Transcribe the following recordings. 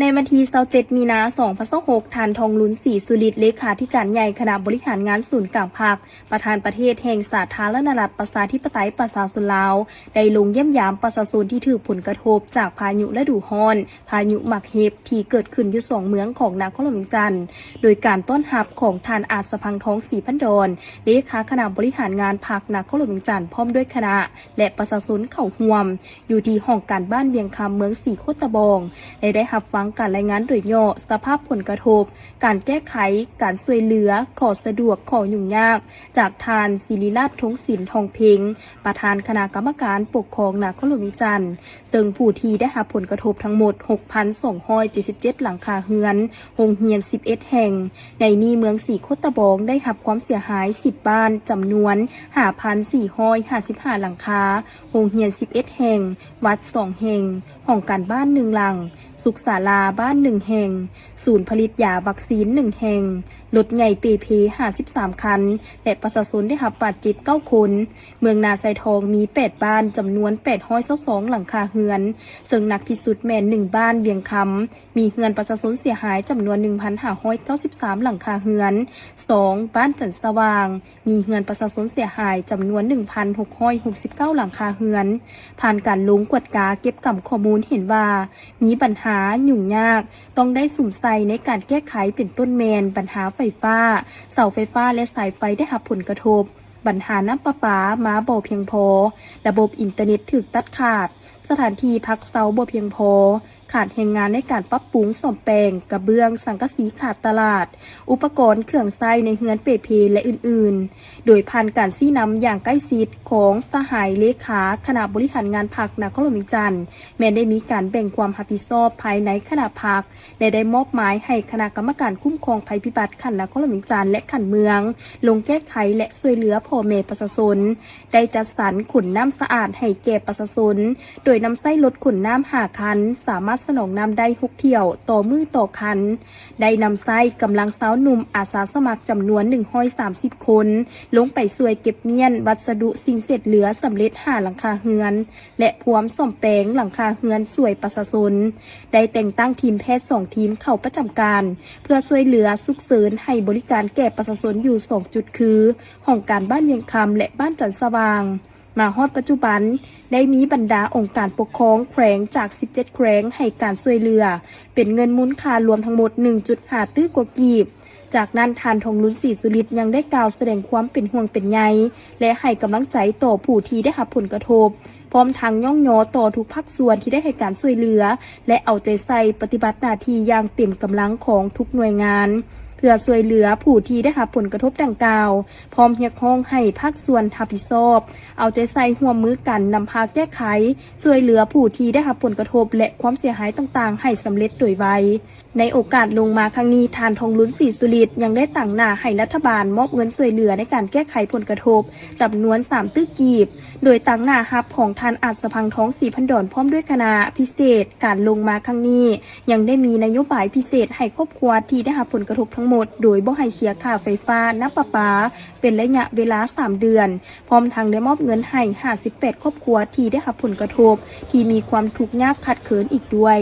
ໃນວັນທີຊາວເຈັດ ມີນາ ສອງພັນຊາວຫົກ, ທ່ານ ທອງລຸນ ສີສຸລິດ ເລຂາທິການໃຫຍ່ຄະນະບໍລິຫານງານສູນກາງພັກ, ປະທານປະເທດແຫ່ງສາທາລະນະລັດປະຊາທິປະໄຕປະຊາຊົນລາວ ໄດ້ລົງຢ້ຽມຢາມປະຊາຊົນທີ່ຖືກຜົນກະທົບຈາກພາຍຸລະດູຮ້ອນ ພາຍຸໝາກເຫັບ ທີ່ເກີດຂຶ້ນຢູ່ສອງເມືອງຂອງນະຄອນຫຼວງວຽງຈັນ, ໂດຍການຕ້ອນຮັບຂອງທ່ານ ອາດສະພັງທອງ ສີພັນດອນ ເລຂາຄະນະບໍລິຫານງານພັກນະຄອນຫຼວງວຽງຈັນ ພ້ອມດ້ວຍຄະນະ ແລະ ປະຊາຊົນເຂົ້າຮ່ວມ ຢູ່ທີ່ຫ້ອງການບ້ານວຽງຄຳ ເມືອງສີໂຄດຕະບອງ ແລະ ໄດ້ຮັບຟັງການລາຍງານໂດຍຫຍໍ້ສະພາບຜົນກະທົບ, ການແກ້ໄຂ, ການຊ່ວຍເຫຼືອ, ຂໍ້ສະດວກ, ຂໍ້ຫຍຸ້ງຍາກ ຈາກທ່ານ ສິລິລາດ ທົງສິນ ທອງເພັງ ປະທານຄະນະກຳມະການປົກຄອງນະຄອນຫຼວງວຽງຈັນ, ເຊິ່ງຜູ້ທີ່ໄດ້ຮັບຜົນກະທົບທັງໝົດ ຫົກພັນສອງຮ້ອຍເຈັດສິບເຈັດ ຫຼັງຄາເຮືອນ, ໂຮງຮຽນ ສິບເອັດ ແຫ່ງ. ໃນນີ້ເມືອງສີໂຄດຕະບອງໄດ້ຮັບຄວາມເສຍຫາຍ ສິບ ບ້ານ, ຈຳນວນ ຫ້າພັນສີ່ຮ້ອຍຫ້າສິບຫ້າ ຫຼັງຄາ, ໂຮງຮຽນ ສິບເອັດ ແຫ່ງ, ວັດ ສອງ ແຫ່ງ, ຫ້ອງການບ້ານ ໜຶ່ງ ຫຼັງ, ສຸກສາລາບ້ານ ໜຶ່ງ ແຫ່ງ, ສູນຜະລິດຢາວັກຊີນ ໜຶ່ງ ແຫ່ງ, ລົດໃຫຍ່ເປ່ເພ ຫ້າສິບສາມ ຄັນ ແລະ ປະຊາຊົນໄດ້ຮັບບາດເຈັບ ເກົ້າ ຄົນ. ເມືອງນາຊາຍທອງມີ ແປດ ບ້ານ, ຈຳນວນ ແປດຮ້ອຍຊາວສອງ ຫຼັງຄາເຮືອນ, ເຊິ່ງໜັກທີ່ສຸດແມ່ນ ໜຶ່ງ ບ້ານວຽງຄຳ, ມີເຮືອນປະຊາຊົນເສຍຫາຍຈຳນວນ ໜຶ່ງພັນຫ້າຮ້ອຍເກົ້າສິບສາມ ຫຼັງຄາເຮືອນ, ສອງ ບ້ານຈັນສະຫວ່າງ, ມີເຮືອນປະຊາຊົນເສຍຫາຍຈຳນວນ ໜຶ່ງພັນຫົກຮ້ອຍຫົກສິບເກົ້າ ຫຼັງຄາເຮືອນ. ຜ່ານການລົງກວດກາເກັບກຳຂໍ້ມູນເຫັນວ່າ ມີບັນຫາຫຍຸ້ງຍາກ ຕ້ອງໄດ້ສຸມໃສ່ໃນການແກ້ໄຂ ເປັນຕົ້ນແມ່ນບັນຫາໄຟຟ້າ, ເສົາໄຟຟ້າ ແລະ ສາຍໄຟໄດ້ຮັບຜົນກະທົບ, ບັນຫານ້ຳປະປາມາບໍ່ພຽງພໍ, ລະບົບອິນເຕີເນັດຖືກຕັດຂາດ, ສະຖານທີ່ພັກເຊົາບໍ່ພຽງພໍ, ຂາດແຮງງານໃນການປັບປຸງສ້ອມແປງ, ກະເບື້ອງ, ສັງກະສີຂາດຕະຫຼາດ, ອຸປະກອນເຄື່ອງໃຊ້ໃນເຮືອນເປ່ເພ ແລະ ອື່ນໆ. ໂດຍຜ່ານການຊີ້ນຳຢ່າງໃກ້ຊິດຂອງສະຫາຍເລຂາຄະນະບໍລິຫານງານພັກນະຄອນຫຼວງວຽງຈັນ, ແມ່ນໄດ້ມີການແບ່ງຄວາມຮັບຜິດຊອບພາຍໃນຄະນະພັກ ແລະ ໄດ້ມອບໝາຍໃຫ້ຄະນະກຳມະການຄຸ້ມຄອງໄພພິບັດຂັ້ນນະຄອນຫຼວງວຽງຈັນ ແລະ ຂັ້ນເມືອງ ລົງແກ້ໄຂ ແລະ ຊ່ວຍເຫຼືອພໍ່ແມ່ປະຊາຊົນ. ໄດ້ຈັດສັນຂົນນ້ຳສະອາດໃຫ້ແກ່ປະຊາຊົນ, ໂດຍນຳໃຊ້ລົດຂົນນ້ຳຫ້າຄັນ, ສາມາດສະໜອງນ້ຳໄດ້ຫົກຖ້ຽວຕໍ່ມື້ຕໍ່ຄັນ. ໄດ້ນຳໃຊ້ກຳລັງຊາວໜຸ່ມອາສາສະໝັກຈຳນວນໜຶ່ງຮ້ອຍສາມສິບຄົນ ລົງໄປຊ່ວຍເກັບມ້ຽນວັດສະດຸສິ່ງເສດເຫຼືອສຳເລັດຫ້າຫຼັງຄາເຮືອນ ແລະ ພວມສ້ອມແປງຫຼັງຄາເຮືອນຊ່ວຍປະຊາຊົນ. ໄດ້ແຕ່ງຕັ້ງທີມແພດສອງທີມເຂົ້າປະຈຳການ ເພື່ອຊ່ວຍເຫຼືອສຸກເສີນໃຫ້ບໍລິການແກ່ປະຊາຊົນຢູ່ສອງຈຸດ ຄື ຫ້ອງການບ້ານວຽງຄຳ ແລະ ບ້ານຈັນສະຫວ່າງ. ມາຮອດປັດຈຸບັນ, ໄດ້ມີບັນດາອົງການປົກຄອງແຂວງຈາກສິບເຈັດແຂວງໃຫ້ການຊ່ວຍເຫຼືອ, ເປັນເງິນມູນຄ່າລວມທັງໝົດ ໜຶ່ງຈຸດຫ້າຕື້ກວ່າກີບ. ຈາກນັ້ນ, ທ່ານ ທອງລຸນ ສີສຸລິດ ຍັງໄດ້ກ່າວສະແດງຄວາມເປັນຫ່ວງເປັນໃຍ ແລະ ໃຫ້ກຳລັງໃຈຕໍ່ຜູ້ທີ່ໄດ້ຮັບຜົນກະທົບ, ພ້ອມທັງຍ້ອງຍໍຕໍ່ທຸກພາກສ່ວນທີ່ໄດ້ໃຫ້ການຊ່ວຍເຫຼືອ ແລະ ເອົາໃຈໃສ່ປະຕິບັດໜ້າທີ່ຢ່າງເຕັມກຳລັງຂອງທຸກໜ່ວຍງານ ເພື່ອຊ່ວຍເຫຼືອຜູ້ທີ່ໄດ້ຮັບຜົນກະທົບດັ່ງກ່າວ, ພ້ອມຮຽກຮ້ອງໃຫ້ພາກສ່ວນຮັບຜິດຊອບ ເອົາໃຈໃສ່ຮ່ວມມືກັນນຳພາແກ້ໄຂ ຊ່ວຍເຫຼືອຜູ້ທີ່ໄດ້ຮັບຜົນກະທົບ ແລະ ຄວາມເສຍຫາຍຕ່າງໆ ໃຫ້ສຳເລັດໂດຍໄວ. ໃນໂອກາດລົງມາຄັ້ງນີ້, ທ່ານ ທອງລຸນ ສີສຸລິດ ຍັງໄດ້ຕາງໜ້າໃຫ້ລັດຖະບານມອບເງິນຊ່ວຍເຫຼືອໃນການແກ້ໄຂຜົນກະທົບ ຈຳນວນສາມຕື້ກີບ, ໂດຍຕາງໜ້າຮັບຂອງທ່ານ ອາດສະພັງທອງ ສີພັນດອນ ພ້ອມດ້ວຍຄະນະ. ພິເສດການລົງມາຄັ້ງນີ້ ຍັງໄດ້ມີນະໂຍບາຍພິເສດໃຫ້ຄອບຄົວທີ່ໄດ້ຮັບຜົນກະທົບທັງໝົດ ໂດຍບໍ່ໃຫ້ເສຍຄ່າໄຟຟ້າ, ນ້ຳປະປາ ເປັນໄລຍະເວລາສາມເດືອນ, ພ້ອມທັງໄດ້ມອບເງິນໃຫ້ຫ້າສິບແປດຄອບຄົວທີ່ໄດ້ຮັບຜົນກະທົບ ທີ່ມີຄວາມທຸກຍາກຂາດເຂີນອີກດ້ວຍ.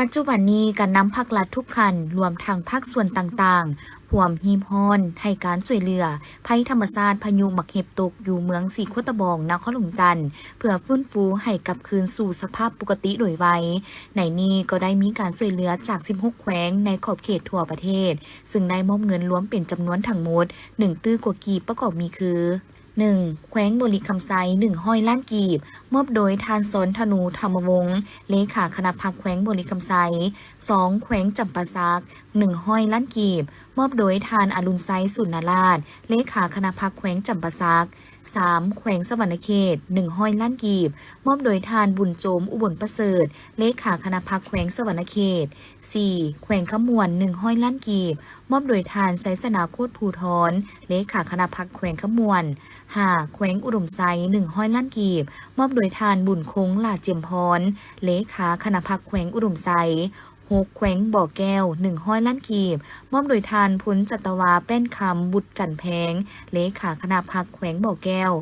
ປັດຈຸບັນນີ້, ການນຳພັກລັດທຸກຂັ້ນ, ລວມທັງພາກສ່ວນຕ່າງໆ, ພວມຮີບຮ້ອນໃຫ້ການຊ່ວຍເຫຼືອໄພທຳມະຊາດພາຍຸໝາກເຫັບຕົກຢູ່ເມືອງສີໂຄດຕະບອງ, ນະຄອນຫຼວງຈັນ, ເພື່ອຟື້ນຟູໃຫ້ກັບຄືນສູ່ສະພາບປົກກະຕິໂດຍໄວ. ໃນນີ້ກໍໄດ້ມີການຊ່ວຍເຫຼືອຈາກສິບຫົກແຂວງໃນຂອບເຂດທົ່ວປະເທດ, ຊຶ່ງໄດ້ມອບເງິນລວມເປັນຈຳນວນທັງໝົດ ໜຶ່ງຕື້ກວ່າກີບ, ປະກອບມີຄື ໜຶ່ງ ແຂວງບໍລິຄຳໄຊ ໜຶ່ງຮ້ອຍລ້ານກີບ, ມອບໂດຍທ່ານ ສອນທະນູ ທຳມະວົງ ເລຂາຄະນະພັກແຂວງບໍລິຄຳໄຊ. ສອງ ແຂວງຈຳປາສັກ ໜຶ່ງຮ້ອຍລ້ານກີບ, ມອບໂດຍທ່ານ ອະລຸນໄຊ ສຸນນະລາດ ເລຂາຄະນະພັກແຂວງຈຳປາສັກ. ສາມ ແຂວງສະຫວັນນະເຂດ ໜຶ່ງຮ້ອຍລ້ານກີບ, ມອບໂດຍທ່ານ ບຸນໂຈມ ອຸບົນປະເສີດ ເລຂາຄະນະພັກແຂວງສະຫວັນນະເຂດ. ສີ່ ແຂວງຄຳມ່ວນ ໜຶ່ງຮ້ອຍລ້ານກີບ, ມອບໂດຍທ່ານ ໄຊຊະນາ ໂຄດພູທອນ ເລຂາຄະນະພັກແຂວງຄຳມ່ວນ. ຫ້າ ແຂວງອຸດົມໄຊ ໜຶ່ງຮ້ອຍລ້ານກີບ, ມອບໂດຍທ່ານ ບຸນຄົງ ຫຼ້າຈຽມພອນ ເລຂາຄະນະພັກແຂວງອຸດົມໄຊ. ຫົກ ແຂວງບໍ່ແກ້ວ ໜຶ່ງຮ້ອຍລ້ານກີບ ມອບໂດຍທ່ານ ພົນຈັດຕະວາ ແປ້ນຄຳ ບຸດຈັນແພງ ເລຂາຄະນະພັກແຂວງບໍ່ແກ້ວ.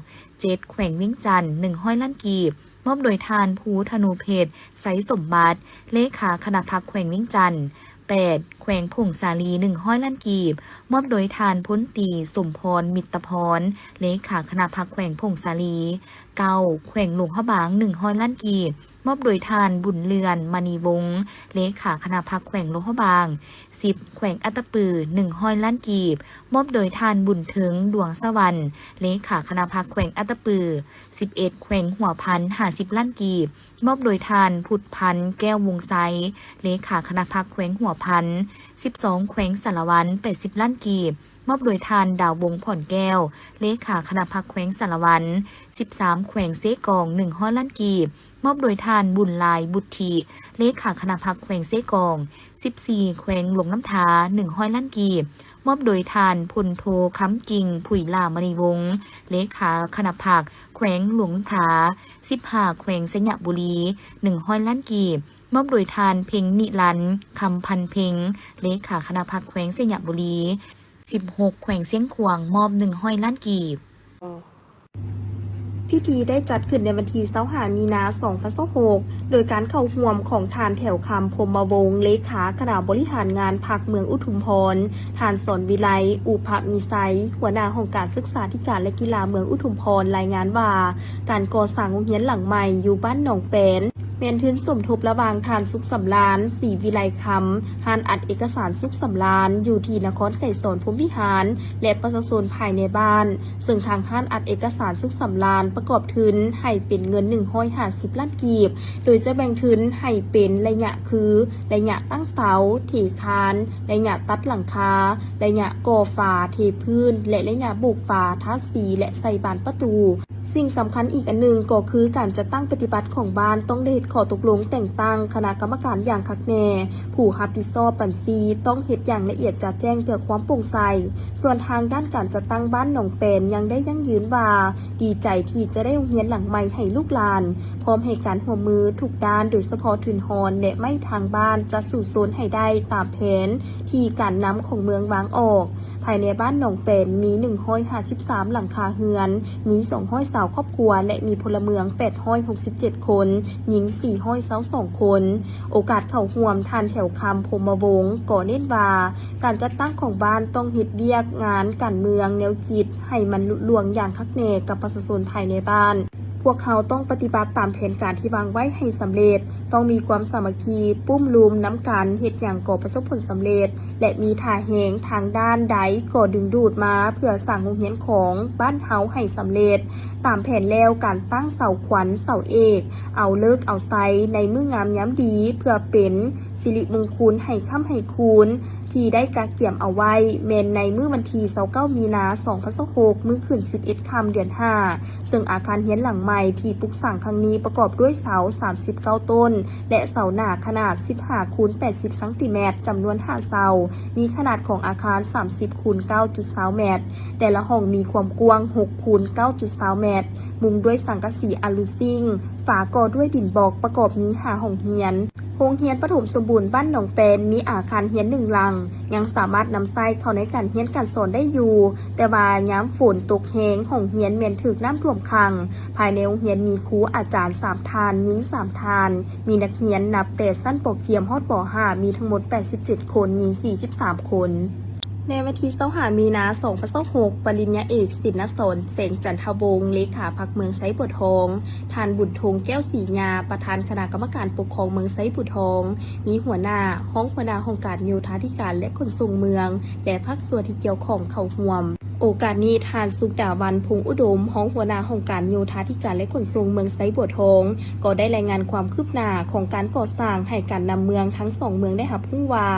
ເຈັດ ແຂວງວຽງຈັນ ໜຶ່ງຮ້ອຍລ້ານກີບ ມອບໂດຍທ່ານ ພູທະນູເພັດ ໄຊສົມບັດ ເລຂາຄະນະພັກແຂວງວຽງຈັນ. ແປດ ແຂວງຜົ້ງສາລີ ໜຶ່ງຮ້ອຍລ້ານກີບ ມອບໂດຍທ່ານ ພົນຕີ ສົມພອນ ມິດຕະພອນ ເລຂາຄະນະພັກແຂວງຜົ້ງສາລີ. ເກົ້າ ແຂວງຫຼວງພະບາງ ໜຶ່ງຮ້ອຍລ້ານກີບ ມອບໂດຍທ່ານ ບຸນເລື່ອນ ມະນີວົງ ເລຂາຄະນະພັກແຂວງຫຼວງພະບາງ. ສິບ ແຂວງອັດຕະປື ໜຶ່ງຮ້ອຍລ້ານກີບ ມອບໂດຍທ່ານ ບຸນເທິງ ດວງສະຫວັນ ເລຂາຄະນະພັກແຂວງອັດຕະປື. ສິບເອັດ ແຂວງຫົວພັນ ຫ້າສິບລ້ານກີບ ມອບໂດຍທ່ານ ພຸດພັນ ແກ້ວວົງໄຊ ເລຂາຄະນະພັກແຂວງຫົວພັນ. ສິບສອງ ແຂວງສາລະວັນ ແປດສິບລ້ານກີບ ມອບໂດຍທ່ານ ດາວວົງ ພອນແກ້ວ ເລຂາຄະນະພັກແຂວງສາລະວັນ. ສິບສາມ ແຂວງເຊກອງ ໜຶ່ງຮ້ອຍລ້ານກີບ ມອບໂດຍທ່ານ ບຸນຫຼາຍ ບຸດທິ ເລຂາຄະນະພັກແຂວງເຊກອງ. ສິບສີ່ ແຂວງຫຼວງນ້ຳທາ ໜຶ່ງຮ້ອຍລ້ານກີບ ມອບໂດຍທ່ານ ພົນໂທ ຄຳກິ່ງ ຜຸຍຫຼ້າມະນີວົງ ເລຂາຄະນະພັກແຂວງຫຼວງນ້ຳທາ. ສິບຫ້າ ແຂວງໄຊຍະບູລີ ໜຶ່ງຮ້ອຍລ້ານກີບ ມອບໂດຍທ່ານ ເພັງນິລັນ ຄຳພັນເພັງ ເລຂາຄະນະພັກແຂວງໄຊຍະບູລີ. ສິບຫົກ ແຂວງຊຽງຂວາງ ມອບ ໜຶ່ງຮ້ອຍລ້ານກີບ. ພິທີໄດ້ຈັດຂຶ້ນໃນວັນທີ ຊາວຫ້າ ມີນາ ສອງພັນຊາວຫົກ ໂດຍການເຂົ້າຮ່ວມຂອງທ່ານ ແຖວຄຳ ພົມມະວົງ ເລຂາຄະນະບໍລິຫານງານພັກເມືອງອຸທຸມພອນ, ທ່ານ ສອນວິໄລ ອຸພະມີໄຊ ຫົວໜ້າຫ້ອງການສຶກສາທິການ ແລະ ກິລາເມືອງອຸທຸມພອນ ລາຍງານວ່າ ການກໍ່ສ້າງໂຮງຮຽນຫຼັງໃໝ່ຢູ່ບ້ານໜອງແປນ ແມ່ນທຶນສົມທົບລະຫວ່າງທ່ານ ສຸກສຳລານ ສີວິໄລຄຳ ຮ້ານອັດເອກະສານສຸກສຳລານ ຢູ່ທີ່ນະຄອນໄກສອນ ພົມວິຫານ ແລະ ປະຊາຊົນພາຍໃນບ້ານ, ເຊິ່ງທາງຮ້ານອັດເອກະສານສຸກສຳລານປະກອບທຶນໃຫ້ເປັນເງິນ ໜຶ່ງຮ້ອຍຫ້າສິບລ້ານກີບ, ໂດຍຈະແບ່ງທຶນໃຫ້ເປັນໄລຍະຄື ໄລຍະຕັ້ງເສົາ, ເທຄານ, ໄລຍະຕັດຫຼັງຄາ, ໄລຍະກໍ່ຝາ, ເທພື້ນ ແລະ ໄລຍະໂບກຝາ, ທາສີ ແລະ ໃສ່ບານປະຕູ. ສິ່ງສຳຄັນອີກອັນໜຶ່ງກໍຄືການຈັດຕັ້ງປະຕິບັດຂອງບ້ານຕ້ອງໄດ້ເຮັດຂໍ້ຕົກລົງແຕ່ງຕັ້ງຄະນະກຳມະການຢ່າງຄັກແນ່, ຜູ້ຮັບຜິດຊອບບັນຊີຕ້ອງເຮັດຢ່າງລະອຽດຈະແຈ້ງເພື່ອຄວາມໂປ່ງໃສ. ສ່ວນທາງດ້ານການຈັດຕັ້ງບ້ານໜອງແປນຍັງໄດ້ຢັ້ງຢືນວ່າ ດີໃຈທີ່ຈະໄດ້ໂຮງຮຽນຫຼັງໃໝ່ໃຫ້ລູກຫຼານ, ພ້ອມໃຫ້ການຮ່ວມມືທຸກດ້ານ ໂດຍສະເພາະທຶນຮອນ ແລະ ໄມ້ທາງບ້ານຈະສູ້ຊົນໃຫ້ໄດ້ຕາມແຜນທີ່ການນຳຂອງເມືອງວາງອອກ. ພາຍໃນບ້ານໜອງແປນມີ ໜຶ່ງຮ້ອຍຫ້າສິບສາມ ຫຼັງຄາເຮືອນ, ມີ ສອງຮ້ອຍຊາວຄອບຄົວ ແລະ ມີພົນລະເມືອງ ແປດຮ້ອຍຫົກສິບເຈັດຄົນ, ຍິງ ສີ່ຮ້ອຍຊາວສອງຄົນ. ໂອກາດເຂົ້າຮ່ວມ, ທ່ານ ແຖວຄຳ ພົມມະວົງ ກໍເນັ້ນວ່າ ການຈັດຕັ້ງຂອງບ້ານຕ້ອງເຮັດວຽກງານການເມືອງແນວຄິດໃຫ້ມັນລຸລ່ວງຢ່າງຄັກແນ່ກັບປະຊາຊົນພາຍໃນບ້ານ. ພວກເຮົາຕ້ອງປະຕິບັດຕາມແຜນການທີ່ວາງໄວ້ໃຫ້ສຳເລັດ, ຕ້ອງມີຄວາມສາມັກຄີ, ປຸ້ມລຸມນຳກັນ, ເຮັດຫຍັງກໍປະສົບຜົນສຳເລັດ ແລະ ມີທ່າແຮງທາງດ້ານໃດກໍດຶງດູດມາເພື່ອສ້າງໂຮງຮຽນຂອງບ້ານເຮົາໃຫ້ສຳເລັດ. ຕາມແຜນແລ້ວ, ການຕັ້ງເສົາຂວັນ, ເສົາເອກ, ເອົາເລີກເອົາໄຊໃນມື້ງາມຍາມດີ ເພື່ອເປັນສິລິມຸງຄຸນໃຫ້ຄ້ຳໃຫ້ຄູນ ທີ່ໄດ້ກະກຽມເອົາໄວ້ ແມ່ນໃນມື້ວັນທີ ຊາວເກົ້າ ມີນາ ສອງພັນຊາວຫົກ ມື້ຂຶ້ນ ສິບເອັດຄ່ຳ ເດືອນຫ້າ ເຊິ່ງອາຄານຮຽນຫຼັງໃໝ່ທີ່ປຸກສ້າງຄັ້ງນີ້ປະກອບດ້ວຍເສົາ ສາມສິບເກົ້າຕົ້ນ ແລະ ເສົາໜ້າຂະໜາດ ສິບຫ້າຄູນ ແປດສິບຊັງຕີແມັດ ຈຳນວນຫ້າເສົາ, ມີຂະໜາດຂອງອາຄານ ສາມສິບຄູນ ເກົ້າຈຸດຊາວແມັດ, ແຕ່ລະຫ້ອງມີຄວາມກວ້າງ ຫົກຄູນ ເກົ້າຈຸດຊາວແມັດ, ມຸງດ້ວຍສັງກະສີອາລູຊິງ, ຝາກໍ່ດ້ວຍດິນບລັອກ, ປະກອບມີຫ້າຫ້ອງຮຽນ. ໂຮງຮຽນປະຖົມສົມບູນບ້ານໜອງແປນ ມີອາຄານຮຽນໜຶ່ງຫຼັງ ຍັງສາມາດນຳໃຊ້ເຂົ້າໃນການຮຽນການສອນໄດ້ຢູ່, ແຕ່ວ່າຍາມຝົນຕົກແຮງ ໂຮງຮຽນແມ່ນຖືກນ້ຳຖ້ວມຂັງ. ພາຍໃນໂຮງຮຽນມີຄູອາຈານສາມທ່ານ, ຍິງສາມທ່ານ, ມີນັກຮຽນນັບແຕ່ຊັ້ນ ປ.ກຽມ ຮອດ ປ.ຫ້າ ມີທັງໝົດ ແປດສິບເຈັດຄົນ, ຍິງ ສີ່ສິບສາມຄົນ. ໃນວັນທີ ຊາວຫ້າ ມີນາ ສອງພັນຊາວຫົກ, ປະລິນຍາເອກ ສິນນະສອນ ແສງຈັນທະວົງ ເລຂາພັກເມືອງໄຊບົວທອງ, ທ່ານ ບຸນທົງ ແກ້ວສີຍາ ປະທານຄະນະກຳມະການປົກຄອງເມືອງໄຊບົວທອງ, ມີຫົວໜ້າ, ຮອງຫົວໜ້າຫ້ອງການໂຍທາທິການ ແລະ ຂົນສົ່ງເມືອງ ແລະ ພາກສ່ວນທີ່ກ່ຽວຂ້ອງເຂົ້າຮ່ວມ. ໂອກາດນີ້, ທ່ານ ສຸກດາວັນ ພົງອຸດົມ ຮອງຫົວໜ້າຫ້ອງການໂຍທາທິການ ແລະ ຂົນສົ່ງເມືອງໄຊບົວທອງ ກໍໄດ້ລາຍງານຄວາມຄືບໜ້າຂອງການກໍ່ສ້າງໃຫ້ການນຳເມືອງທັງສອງເມືອງໄດ້ຮັບຮູ້ວ່າ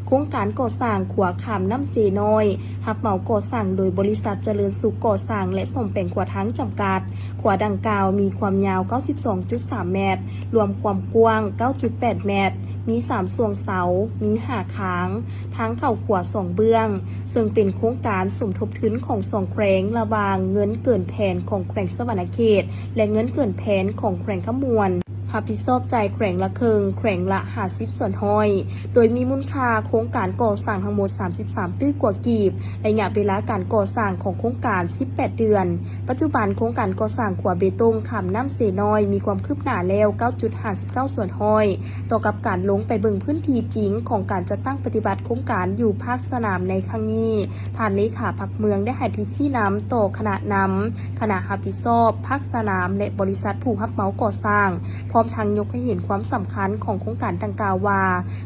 ໂຄງການກໍ່ສ້າງຂົວຂ້າມນ້ຳເຊນ້ອຍ ຮັບເໝົາກໍ່ສ້າງໂດຍບໍລິສັດຈະເລີນສຸກກໍ່ສ້າງ ແລະ ສ້ອມແປງຂົວທາງຈຳກັດ. ຂົວດັ່ງກ່າວມີຄວາມຍາວ ເກົ້າສິບສອງຈຸດສາມແມັດ, ລວມຄວາມກວ້າງ ເກົ້າຈຸດແປດແມັດ, ມີສາມຊ່ວງເສົາ, ມີຫ້າຄາງ, ທາງເຂົ້າຂົວສອງເບື້ອງ, ເຊິ່ງເປັນໂຄງການສົມທົບທຶນຂອງສອງແຂວງ ລະຫວ່າງເງິນເກີນແຜນຂອງແຂວງສະຫວັນນະເຂດ ແລະ ເງິນເກີນແຜນຂອງແຂວງຄຳມ່ວນ. ພ ຮັບຜິດຊອບຈ່າຍແຂວງລະເຄິ່ງ, ແຂວງລະຫ້າສິບສ່ວນຮ້ອຍ, ໂດຍມີມູນຄ່າໂຄງການກໍ່ສ້າງທັງໝົດສາມສິບສາມຕື້ກວ່າກີບ, ໄລຍະເວລາການກໍ່ສ້າງຂອງໂຄງການສິບແປດເດືອນ. ປັດຈຸບັນໂຄງການກໍ່ສ້າງຂົວເບຕົງຂ້າມນ້ຳເຊນ້ອຍມີຄວາມຄືບໜ້າແລ້ວເກົ້າຈຸດຫ້າສິບເກົ້າສ່ວນຮ້ອຍ, ຕໍ່ກັບການລົງໄປເບິ່ງພື້ນທີ່ຈິງຂອງການຈັດຕັ້ງປະຕິບັດໂຄງການຢູ່ພາກສະໜາມໃນຄັ້ງນີ້, ທ່ານເລຂາພັກເມືອງໄດ້ໃຫ້ທິດຊີ້ນຳຕໍ່ຄະນະນຳ, ຄະນະຮັບຜິດຊອບພາກສະໜາມ ແລະ ບໍລິສັດຜູ້ຮັບເໝົາກໍ່ສ້າງ, ພ້ອມທັງຍົກໃຫ້ເຫັນຄວາມສຳຄັນຂອງໂຄງການດັ່ງກ່າວວ່າ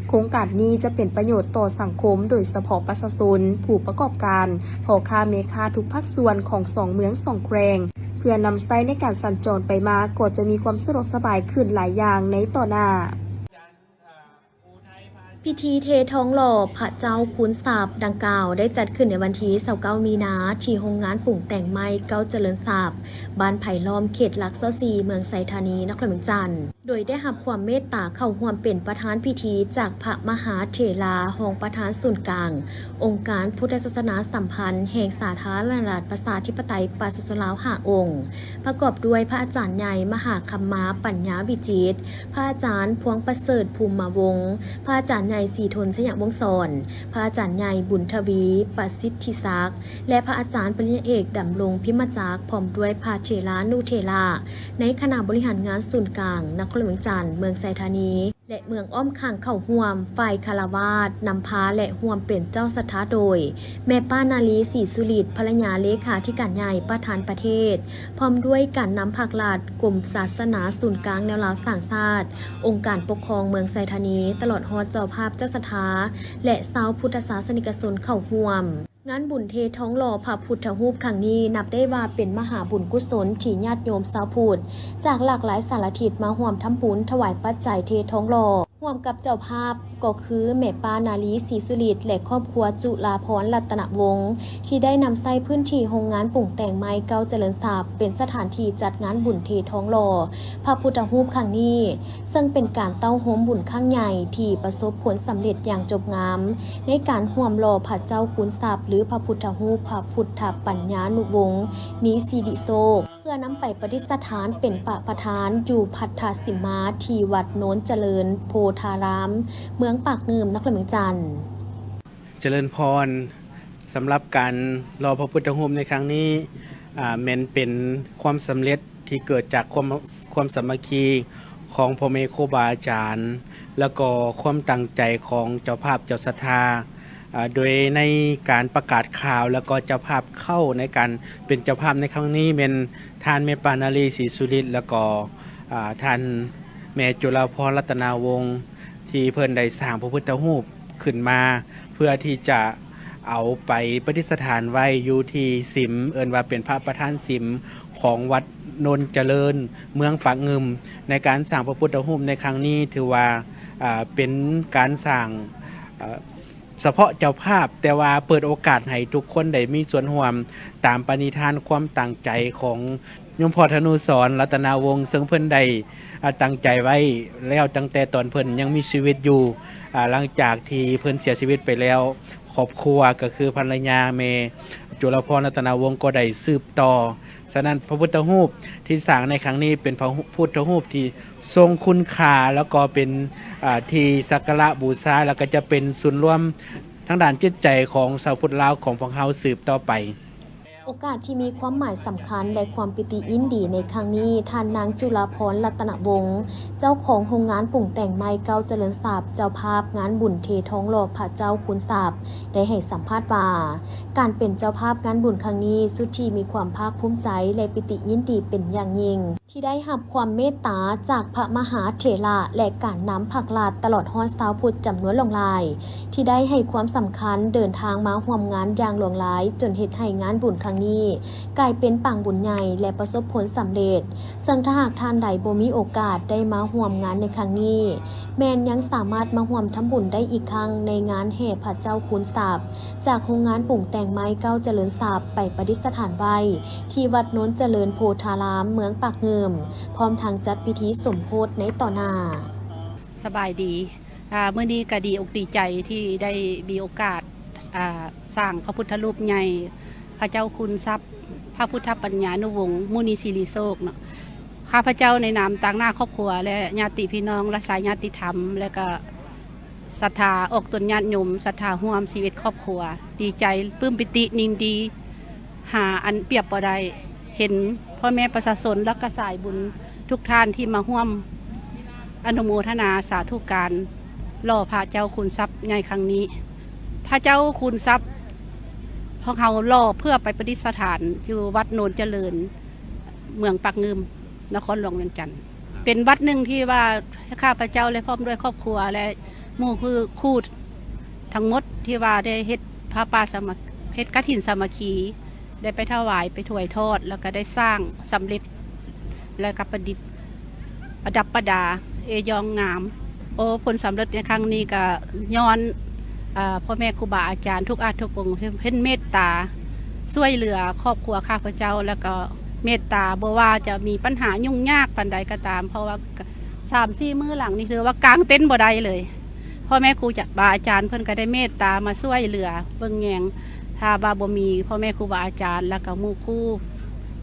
ໂຄງການນີ້ຈະເປັນປະໂຫຍດຕໍ່ສັງຄົມ, ໂດຍສະເພາະປະຊາຊົນ, ຜູ້ປະກອບການ, ພໍ່ຄ້າແມ່ຄ້າທຸກພາກສ່ວນຂອງສອງເມືອງສອງແຂວງ, ເພື່ອນຳໃຊ້ໃນການສັນຈອນໄປມາ, ກໍຈະມີຄວາມສະດວກສະບາຍຂຶ້ນຫຼາຍຢ່າງໃນຕໍ່ໜ້າ. ພິທີເທທອງຫຼໍ່ພະເຈົ້າຄູນຊັບດັ່ງກ່າວ ໄດ້ຈັດຂຶ້ນໃນວັນທີຊາວເກົ້າມີນາ ທີ່ໂຮງງານປຸງແຕ່ງໄມ້ເກົ້າຈະເລີນຊັບ, ບ້ານໄຜ່ລ້ອມ, ເຂດຫຼັກຊາວສີ່ ເມືອງໄຊທານີ, ນະຄອນຫຼວງວຽງຈັນ, ໂດຍໄດ້ຮັບຄວາມເມດຕາເຂົ້າຮ່ວມເປັນປະທານພິທີຈາກພະມະຫາເຖລາ ຮອງປະທານສູນກາງ ອົງການພຸດທະສາສະໜາສຳພັນແຫ່ງສາທາລະນະລັດປະຊາທິປະໄຕປະຊາຊົນລາວຫ້າອົງ, ປະກອບດ້ວຍພະອາຈານໃຫຍ່ມະຫາຄຳມາ ປັນຍາວິຈິດ, ພະອາຈານພວງປະເສີດ ພູມມະວົງ, ພະອາຈານໃຫຍ່ສີທົນ ໄຊຍະວົງສອນ, ພະອາຈານໃຫຍ່ບຸນທະວີ ປະສິດທິສັກ ແລະ ພະອາຈານປະລິນຍາເອກ ດຳລົງ ພິມມະຈັກ, ພ້ອມດ້ວຍພະເຖລານຸເຖລະໃນຄະນະບໍລິຫານງານສູນກາງ ນະຄອນຫຼວງວຽງຈັນ, ເມືອງໄຊທານີ ແລະ ເມືອງອ້ອມຂ້າງເຂົ້າຮ່ວມ, ຝ່າຍຄາລະວາດນຳພາ ແລະ ຮ່ວມເປັນເຈົ້າສັດທາໂດຍ ແມ່ປ້ານາລີ ສີສຸລິດ ພັນລະຍາເລຂາທິການໃຫຍ່ປະທານປະເທດ, ພ້ອມດ້ວຍການນຳພາກລັດ, ກົມສາສະໜາສູນກາງແນວລາວສ້າງຊາດ, ອົງການປົກຄອງເມືອງໄຊທານີ, ຕະຫຼອດຮອດເຈົ້າພາບເຈົ້າສັດທາ ແລະ ຊາວພຸດທະສາສະນິກະຊົນເຂົ້າຮ່ວມ. ງານບຸນເທທອງຫຼໍ່ພະພຸດທະຮູບຄັ້ງນີ້ ນັບໄດ້ວ່າເປັນມະຫາບຸນກຸສົນທີ່ຍາດໂຍມຊາວພຸດຈາກຫຼາກຫຼາຍສາລະທິດມາຮ່ວມທຳບຸນຖວາຍປັດໄຈເທທອງຫຼໍ່ ຮ່ວມກັບເຈົ້າພາບກໍຄືແມ່ປ້ານາລີ ສີສຸລິດ ແລະ ຄອບຄົວຈຸລາພອນ ລັດຕະນະວົງ ທີ່ໄດ້ນຳໃຊ້ພື້ນທີ່ໂຮງງານປຸງແຕ່ງໄມ້ເກົ້າຈະເລີນຊັບ ເປັນສະຖານທີ່ຈັດງານບຸນເທທອງຫຼໍ່ພະພຸດທະຮູບຄັ້ງນີ້, ເຊິ່ງເປັນການເຕົ້າໂຮມບຸນຄັ້ງໃຫຍ່ທີ່ປະສົບຜົນສຳເລັດຢ່າງຈົບງາມ ໃນການຮ່ວມຫຼໍ່ພະເຈົ້າຄູນຊັບ ຫຼື ພະພຸດທະຮູບພະພຸດທະປັນຍານຸວົງ ນີສິລິໂຊກ ເພື່ອນຳໄປປະດິດສະຖານເປັນປະປະທານຢູ່ພັດທະສິມມາ ທີ່ວັດໂນນຈະເລີນໂພທາລາມ ເມືອງປາກງື່ມ ນະຄອນຫຼວງວຽງຈັນ. ຈະເລີນພອນ, ສຳລັບການຫຼໍ່ພະພຸດທະຮູບໃນຄັ້ງນີ້ ອາ ແມ່ນເປັນຄວາມສຳເລັດທີ່ເກີດຈາກຄວາມ ຄວາມສາມັກຄີຂອງພໍ່ແມ່ຄູບາອາຈານ ແລ້ວກໍຄວາມຕັ້ງໃຈຂອງເຈົ້າພາບເຈົ້າສັດທາ ອາ ໂດຍໃນການປະກາດຂ່າວ ແລ້ວກໍເຈົ້າພາບເຂົ້າໃນການເປັນເຈົ້າພາບໃນຄັ້ງນີ້ແມ່ນທ່ານແມ່ປ້ານາລີ ສີສຸລິດ ແລ້ວກໍ ອາ ທ່ານແມ່ຈຸລາພອນ ລັດຕະນາວົງ ທີ່ເພິ່ນໄດ້ສ້າງພະພຸດທະຮູບຂຶ້ນມາ ເພື່ອທີ່ຈະເອົາໄປປະດິດສະຖານໄວ້ຢູ່ທີ່ສິມ ເອີ້ນວ່າເປັນພະປະທານສິມຂອງວັດໂນນຈະເລີນ ເມືອງປາກງື່ມ. ໃນການສ້າງພະພຸດທະຮູບໃນຄັ້ງນີ້ ຖືວ່າ ອາ ເປັນການສ້າງ ອາ ສະເພາະເຈົ້າພາບ, ແຕ່ວ່າເປີດໂອກາດໃຫ້ທຸກຄົນໄດ້ມີສ່ວນຮ່ວມຕາມປະນິທານຄວາມຕັ້ງໃຈຂອງໂຍມພໍ່ທະນູສອນ ລັດຕະນາວົງ ເຊິ່ງເພິ່ນໄດ້ ອາ ຕັ້ງໃຈໄວ້ແລ້ວຕັ້ງແຕ່ຕອນເພິ່ນຍັງມີຊີວິດຢູ່. ອາ ຫຼັງຈາກທີ່ເພິ່ນເສຍຊີວິດໄປແລ້ວ, ຄອບຄົວກໍຄືພັນລະຍາແມ່ຈຸລາພອນ ລັດຕະນາວົງ ກໍໄດ້ສືບຕໍ່. ສະນັ້ນ ພະພຸດທະຮູບທີ່ສ້າງໃນຄັ້ງນີ້ເປັນພະພຸດທະຮູບທີ່ ຊົງຄຸນຄ່າ ແລ້ວກໍເປັນ ອາ ທີ່ສັກກາລະບູຊາ ແລ້ວກໍຈະເປັນສູນລວມທາງດ້ານຈິດໃຈຂອງຊາວພຸດລາວຂອງພວກເຮົາສືບຕໍ່ໄປ. ໂອກາດທີ່ມີຄວາມໝາຍສຳຄັນ ແລະ ຄວາມປິຕິຍິນດີໃນຄັ້ງນີ້, ທ່ານນາງຈຸລາພອນ ລັດຕະນະວົງ ເຈົ້າຂອງໂຮງງານປຸງແຕ່ງໄມ້ເກົ້າຈະເລີນຊັບ ເຈົ້າພາບງານບຸນເທທອງຫຼໍ່ພະເຈົ້າຄູນຊັບ ໄດ້ໃຫ້ສຳພາດວ່າ ການເປັນເຈົ້າພາບງານບຸນຄັ້ງນີ້ ສຸດທີ່ມີຄວາມພາກພູມໃຈ ແລະ ປິຕິຍິນດີເປັນຢ່າງຍິ່ງ ທີ່ໄດ້ຮັບຄວາມເມດຕາຈາກພະມະຫາເຖລະ ແລະ ການນຳພາກລັດ ຕະຫຼອດຮອດຊາວພຸດຈຳນວນຫຼວງຫຼາຍ ທີ່ໄດ້ໃຫ້ຄວາມສຳຄັນເດີນທາງມາຮ່ວມງານຢ່າງຫຼວງຫຼາຍ, ຈົນເຮັດໃຫ້ງານບຸນຄັ້ງນີ້ກາຍເປັນປາງບຸນໃຫຍ່ ແລະ ປະສົບຜົນສຳເລັດ. ເຊິ່ງຖ້າຫາກທ່ານໃດບໍ່ມີໂອກາດໄດ້ມາຮ່ວມງານໃນຄັ້ງນີ້, ແມ່ນຍັງສາມາດມາຮ່ວມທຳບຸນໄດ້ອີກຄັ້ງໃນງານແຫ່ພະເຈົ້າຄູນຊັບ ຈາກໂຮງງານປຸງແຕ່ງໄມ້ເກົ້າຈະເລີນຊັບ ໄປປະດິດສະຖານໄວ້ທີ່ວັດໂນນຈະເລີນໂພທາລາມ ເມືອງປາກງື່ມ, ພ້ອມທັງຈັດພິທີສົມໂພດໃນຕໍ່ໜ້າ. ສະບາຍດີ. ອາ ມື້ນີ້ກໍດີອົກດີໃຈທີ່ໄດ້ມີໂອກາດ ອາ ສ້າງພະພຸດທະຮູບໃຫຍ່ ພະເຈົ້າຄູນຊັບ ພະພຸດທະປັນຍານຸວົງ ມຸນີສິລິໂຊກເນາະ. ຂ້າພະເຈົ້າໃນນາມຕາງໜ້າຄອບຄົວ ແລະ ຍາດຕິພີ່ນ້ອງ ແລະ ສາຍຍາດຕິທຳ ແລະ ກະສັດທາອອກຕົນຍາດໂຍມ ສັດທາຮ່ວມຊີວິດຄອບຄົວ ດີໃຈ ປຶ້ມປີຕິ ຍິນດີ ຫາອັນປຽບບໍ່ໄດ້ ເຫັນພໍ່ແມ່ປະຊາຊົນ ແລະ ກະສາຍບຸນທຸກທ່ານທີ່ມາຮ່ວມອະນຸໂມທະນາສາທຸການຫຼໍ່ພະເຈົ້າຄູນຊັບໃຫຍ່ຄັ້ງນີ້. ພະເຈົ້າຄູນຊັບ ພວກເຮົາຫຼໍ່ເພື່ອໄປປະດິດສະຖານຢູ່ວັດໂນນຈະເລີນ ເມືອງປາກງື່ມ ນະຄອນຫຼວງວຽງຈັນ. ເປັນວັດໜຶ່ງທີ່ວ່າຂ້າພະເຈົ້າ ແລະ ພ້ອມດ້ວຍຄອບຄົວ ແລະ ໝູ່ຄູ່ ຄູ່ທັງໝົດທີ່ວ່າໄດ້ເຮັດຜ້າປ່າສາມັກ ເຮັດກະຖິນສາມັກຄີ ໄດ້ໄປຖວາຍ ໄປຖວາຍທອດ ແລ້ວກະໄດ້ສ້າງສຳເລັດ ແລ້ວກະປະດິດ ປະດັບປະດາ ເອ້ຍ້ອງງາມ. ໂອ້ ຜົນສຳເລັດໃນຄັ້ງນີ້ກະຍ້ອນ ເອີ ພໍ່ແມ່ຄູບາອາຈານທຸກອາດທຸກອົງ ເພິ່ນເມດຕາຊ່ວຍເຫຼືອຄອບຄົວຂ້າພະເຈົ້າ ແລ້ວກໍເມດຕາ ບໍ່ວ່າຈະມີບັນຫາຫຍຸ້ງຍາກປານໃດກໍຕາມ ເພາະວ່າສາມສີ່ມື້ຫຼັງນີ້ຖືວ່າກາງເຕັນບໍ່ໄດ້ເລີຍ. ພໍ່ແມ່ຄູບາອາຈານເພິ່ນກໍໄດ້ເມດຕາມາຊ່ວຍເຫຼືອເບິ່ງແຍງ ຖ້າວ່າບໍ່ມີພໍ່ແມ່ຄູບາອາຈານ ແລ້ວກໍໝູ່ຄູ່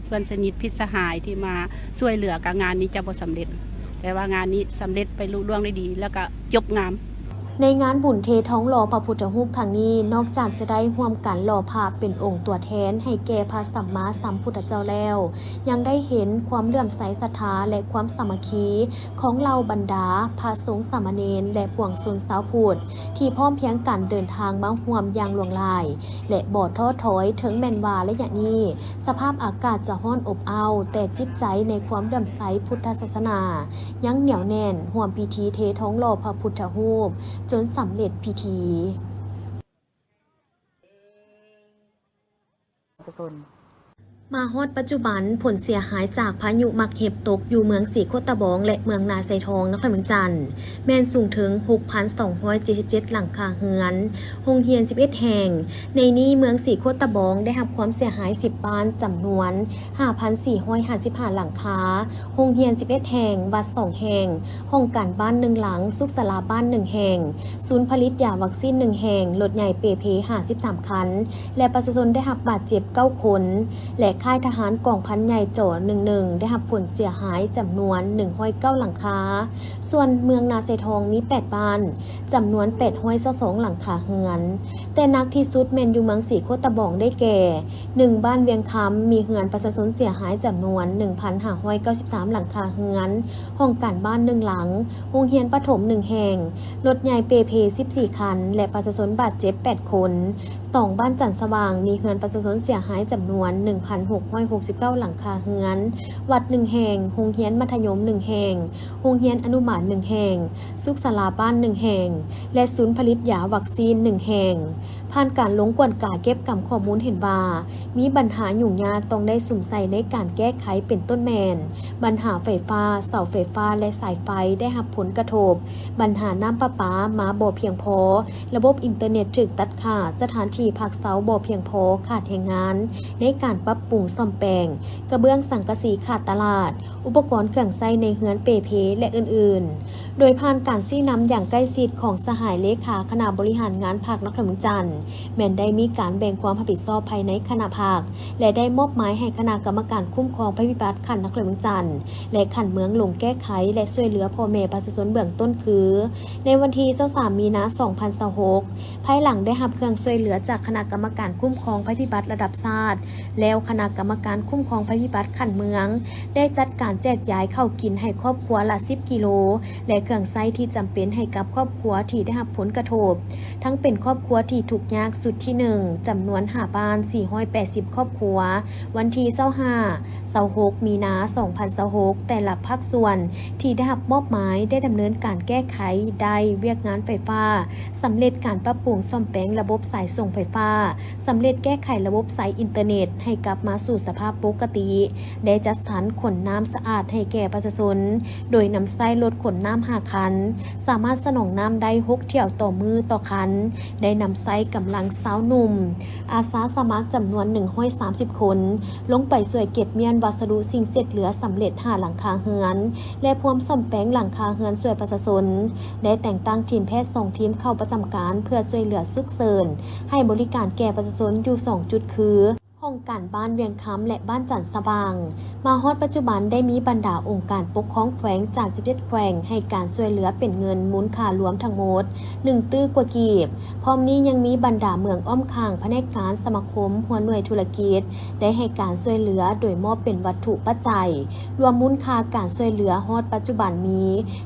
ເພື່ອນສະໜິດມິດສະຫາຍທີ່ມາຊ່ວຍເຫຼືອ ກະງານນີ້ຈະບໍ່ສຳເລັດ. ແຕ່ວ່າງານນີ້ສຳເລັດໄປລຸລ່ວງດ້ວຍດີ ແລ້ວກະຈົບງາມ. ໃນງານບຸນເທທອງຫຼໍ່ພະພຸດທະຮູບຄັ້ງນີ້ ນອກຈາກຈະໄດ້ຮ່ວມກັນຫຼໍ່ພະເປັນອົງຕົວແທນໃຫ້ແກ່ພະສຳມາສຳພຸດທະເຈົ້າແລ້ວ ຍັງໄດ້ເຫັນຄວາມເຫຼື້ອມໃສສັດທາ ແລະ ຄວາມສາມັກຄີຂອງເຫຼົ່າບັນດາພະສົງສາມະເນນ ແລະ ປວງຊົນຊາວພຸດ ທີ່ພ້ອມພຽງກັນເດີນທາງມາຮ່ວມຢ່າງຫຼວງຫຼາຍ ແລະ ບໍ່ທໍ້ຖອຍ ເຖິງແມ່ນວ່າໄລຍະນີ້ ສະພາບອາກາດຈະຮ້ອນອົບອ້າວ, ແຕ່ຈິດໃຈໃນຄວາມເຫຼື້ອມໃສພຸດທະສາສະໜາຍັງໜຽວແໜ້ນ, ຮ່ວມພິທີເທທອງຫຼໍ່ພະພຸດທະຮູບຈົນສຳເລັດພິທີ. ມາຮອດປັດຈຸບັນ, ຜົນເສຍຫາຍຈາກພາຍຸໝາກເຫັບຕົກຢູ່ເມືອງສີໂຄດຕະບອງ ແລະ ເມືອງນາຊາຍທອງ ນະຄອນຫຼວງວຽງຈັນ ແມ່ນສູງເຖິງ ຫົກພັນສອງຮ້ອຍເຈັດສິບເຈັດ ຫຼັງຄາເຮືອນ, ໂຮງຮຽນ ສິບເອັດ ແຫ່ງ. ໃນນີ້ເມືອງສີໂຄດຕະບອງໄດ້ຮັບຄວາມເສຍຫາຍ ສິບ ບ້ານ ຈຳນວນ ຫ້າພັນສີ່ຮ້ອຍຫ້າສິບຫ້າ ຫຼັງຄາ, ໂຮງຮຽນ ສິບເອັດ ແຫ່ງ, ວັດ ສອງ ແຫ່ງ, ຫ້ອງການບ້ານ ໜຶ່ງ ຫຼັງ, ສຸກສາລາບ້ານ ໜຶ່ງ ແຫ່ງ, ສູນຜະລິດຢາວັກຊີນ ໜຶ່ງ ແຫ່ງ, ລົດໃຫຍ່ເປເພ ຫ້າສິບສາມ ຄັນ ແລະ ປະຊາຊົນໄດ້ຮັບບາດເຈັບ ເກົ້າ ຄົນ ແລະ ຄ້າຍທະຫານກອງພັນໃຫຍ່ ຈ ໜຶ່ງໜຶ່ງ ໄດ້ຮັບຜົນເສຍຫາຍ ຈຳນວນ ໜຶ່ງຮ້ອຍເກົ້າ ຫຼັງຄາ. ສ່ວນເມືອງນາຊາຍທອງມີ ແປດ ບ້ານ ຈຳນວນ ແປດຮ້ອຍຊາວສອງ ຫຼັງຄາເຮືອນ, ແຕ່ໜັກທີ່ສຸດແມ່ນຢູ່ເມືອງສີໂຄດຕະບອງ ໄດ້ແກ່ ໜຶ່ງ ບ້ານວຽງຄຳ ມີເຮືອນປະຊາຊົນເສຍຫາຍ ຈຳນວນ ໜຶ່ງພັນຫ້າຮ້ອຍເກົ້າສິບສາມ ຫຼັງຄາເຮືອນ, ຫ້ອງການບ້ານ ໜຶ່ງ ຫຼັງ, ໂຮງຮຽນປະຖົມ ໜຶ່ງ ແຫ່ງ, ລົດໃຫຍ່ເປເພ ສິບສີ່ ຄັນ ແລະ ປະຊາຊົນບາດເຈັບ ແປດ ຄົນ. ສອງ ບ້ານຈັນສະຫວ່າງ ມີເຮືອນປະຊາຊົນເສຍຫາຍ ຈຳນວນ ໜຶ່ງພັນຫົກຮ້ອຍຫົກສິບເກົ້າ ຫຼັງຄາເຮືອນ, ວັດ ໜຶ່ງ ແຫ່ງ, ໂຮງຮຽນມັດທະຍົມ ໜຶ່ງ ແຫ່ງ, ໂຮງຮຽນອະນຸບານ ໜຶ່ງ ແຫ່ງ, ສຸກສາລາບ້ານ ໜຶ່ງ ແຫ່ງ ແລະ ສູນຜະລິດຢາວັກຊີນ ໜຶ່ງ ແຫ່ງ. ຜ່ານການລົງກວດກາເກັບກຳຂໍ້ມູນເຫັນວ່າ ມີບັນຫາຫຍຸ້ງຍາກຕ້ອງໄດ້ສຸມໃສ່ໃນການແກ້ໄຂ ເປັນຕົ້ນແມ່ນ ບັນຫາໄຟຟ້າ, ເສົາໄຟຟ້າ ແລະ ສາຍໄຟໄດ້ຮັບຜົນກະທົບ, ບັນຫານ້ຳປະປາມາບໍ່ພຽງພໍ, ລະບົບອິນເຕີເນັດຖືກຕັດຂາດ, ສະຖານທີ່ພັກເຊົາບໍ່ພຽງພໍ, ຂາດແຮງງານໃນການປັບປຸງສ້ອມແປງ, ກະເບື້ອງສັງກະສີຂາດຕະຫຼາດ, ອຸປະກອນເຄື່ອງໃຊ້ໃນເຮືອນເປເພ ແລະ ອື່ນໆ. ໂດຍຜ່ານການຊີ້ນຳຢ່າງໃກ້ຊິດຂອງສະຫາຍເລຂາຄະນະບໍລິຫານງານພັກນະຄອນຫຼວງວຽງຈັນ ແມ່ນໄດ້ມີການແບ່ງຄວາມຮັບຜິດຊອບພາຍໃນຄະນະພັກ ແລະ ໄດ້ມອບໝາຍໃຫ້ຄະນະກຳມະການຄຸ້ມຄອງໄພພິບັດຂັ້ນນະຄອນຫຼວງວຽງຈັນ ແລະ ຂັ້ນເມືອງລົງແກ້ໄຂ ແລະ ຊ່ວຍເຫຼືອພໍ່ແມ່ປະຊາຊົນເບື້ອງຕົ້ນຄື ໃນວັນທີຊາວສາມ ມີນາ ສອງພັນຊາວຫົກ ພາຍຫຼັງໄດ້ຮັບເຄື່ອງຊ່ວຍເຫຼືອຈາກຄະນະກຳມະການຄຸ້ມຄອງໄພພິບັດລະດັບຊາດແລ້ວ, ຄະນະກຳມະການຄຸ້ມຄອງໄພພິບັດຂັ້ນເມືອງ ໄດ້ຈັດການແຈກຢາຍເຂົ້າກິນໃຫ້ຄອບຄົວລະ ສິບ ກິໂລ ແລະ ເຄື່ອງໃຊ້ທີ່ຈຳເປັນໃຫ້ກັບຄອບຄົວທີ່ໄດ້ຮັບຜົນກະທົບ, ທັງເປັນຄອບຄົວທີ່ທຸກຍາກຊຸດທີ ໜຶ່ງ ຈຳນວນ ຫ້າ ບ້ານ ສີ່ຮ້ອຍແປດສິບ ຄອບຄົວ, ວັນທີຊາວຫ້າ ຊາວຫົກ ມີນາ ສອງພັນຊາວຫົກ ແຕ່ລະພາກສ່ວນທີ່ໄດ້ຮັບມອບໝາຍໄດ້ດຳເນີນການແກ້ໄຂໄດ້ວຽກງານໄຟຟ້າ, ສຳເລັດການປັບປຸງສ້ອມແປງລະບົບສາຍສົ່ງໄຟຟ້າ, ສຳເລັດແກ້ໄຂລະບົບສາຍອິນເຕີເນັດໃຫ້ກັບມາສູ່ສະພາບປົກກະຕິ, ໄດ້ຈັດສັນຂົນນ້ຳສະອາດໃຫ້ແກ່ປະຊາຊົນ ໂດຍນຳໃຊ້ລົດຂົນນ້ຳ ຫ້າ ຄັນ, ສາມາດສະໜອງນ້ຳໄດ້ ຫົກ ຖ້ຽວຕໍ່ມື້ຕໍ່ຄັນ, ໄດ້ນຳໃຊ້ກຳລັງຊາວໜຸ່ມ ອາສາສະໝັກຈຳນວນ ໜຶ່ງຮ້ອຍສາມສິບ ຄົນ ລົງໄປຊ່ວຍເກັບມ້ຽນວັດສະດຸສິ່ງເສດເຫຼືອສຳເລັດ ຫ້າ ຫຼັງຄາເຮືອນ ແລະ ພວມສ້ອມແປງຫຼັງຄາເຮືອນຊ່ວຍປະຊາຊົນ, ໄດ້ແຕ່ງຕັ້ງທີມແພດ ສອງ ທີມເຂົ້າປະຈຳການເພື່ອຊ່ວຍເຫຼືອສຸກເສີນ ໃຫ້ບໍລິການແກ່ປະຊາຊົນຢູ່ ສອງ ຈຸດຄື ຫ້ອງການບ້ານວຽງຄຳ ແລະ ບ້ານຈັນສະຫວ່າງ. ມາຮອດປັດຈຸບັນໄດ້ມີບັນດາອົງການປົກຄອງແຂວງຈາກສິບເຈັດແຂວງ ໃຫ້ການຊ່ວຍເຫຼືອເປັນເງິນມູນຄ່າລວມທັງໝົດໜຶ່ງຕື້ກວ່າກີບ. ພ້ອມນີ້ຍັງມີບັນດາເມືອງອ້ອມຂ້າງ, ພະແນກການ, ສະມາຄົມ, ຫົວໜ່ວຍທຸລະກິດ ໄດ້ໃຫ້ການຊ່ວຍເຫຼືອໂດຍມອບເປັນວັດຖຸປັດໄຈ, ລວມມູນຄ່າການຊ່ວຍເຫຼືອຮອດປັດຈຸບັນມີ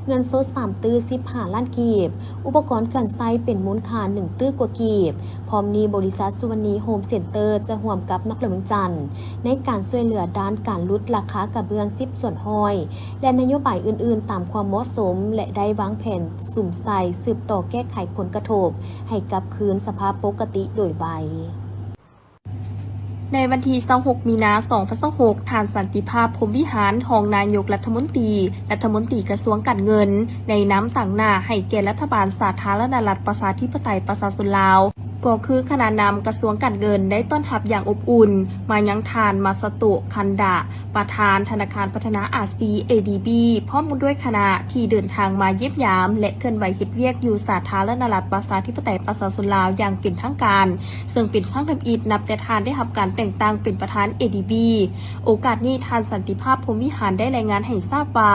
ເງິນສົດສາມຕື້ສິບຫ້າລ້ານກີບ, ອຸປະກອນເຄື່ອງໃຊ້ເປັນມູນຄ່າໜຶ່ງຕື້ກວ່າກີບ. ພ້ອມນີ້, ບໍລິສັດສຸວັນນີໂຮມເຊັນເຕີຈະຮ່ວມກັບນະຄອນຫຼວງວຽງຈັນ ໃນການຊ່ວຍເຫຼືອດ້ານການຫຼຸດລາຄາກະເບື້ອງສິບສ່ວນຮ້ອຍ ແລະ ນະໂຍບາຍອື່ນໆຕາມຄວາມເໝາະສົມ ແລະ ໄດ້ວາງແຜນສຸມໃສ່ສືບຕໍ່ແກ້ໄຂຜົນກະທົບໃຫ້ກັບຄືນສະພາບປົກກະຕິໂດຍໄວ. ໃນວັນທີຊາວຫົກ ມີນາ ສອງພັນຊາວຫົກ, ທ່ານ ສັນຕິພາບ ພົມວິຫານ ຮອງນາຍົກລັດຖະມົນຕີ, ລັດຖະມົນຕີກະຊວງການເງິນ ໄດ້ນຳຕາງໜ້າໃຫ້ແກ່ລັດຖະບານສາທາລະນະລັດປະຊາທິປະໄຕປະຊາຊົນລາວ, ກໍຄືຄະນະນຳກະຊວງການເງິນ ໄດ້ຕ້ອນຮັບຢ່າງອົບອຸ່ນມາຍັງທ່ານ ມາຊາໂຕະ ຄັນດະ ປະທານທະນາຄານພັດທະນາອາຊີ ເອດີບີ ພ້ອມດ້ວຍຄະນະທີ່ເດີນທາງມາຢ້ຽມຢາມ ແລະ ເຄື່ອນໄຫວເຮັດວຽກຢູ່ສາທາລະນະລັດປະຊາທິປະໄຕປະຊາຊົນລາວຢ່າງເປັນທາງການ, ເຊິ່ງເປັນຄັ້ງທຳອິດນັບແຕ່ທ່ານໄດ້ຮັບການແຕ່ງຕັ້ງເປັນປະທານ ເອດີບີ. ໂອກາດນີ້, ທ່ານ ສັນຕິພາບ ພົມວິຫານ ໄດ້ລາຍງານໃຫ້ຊາບວ່າ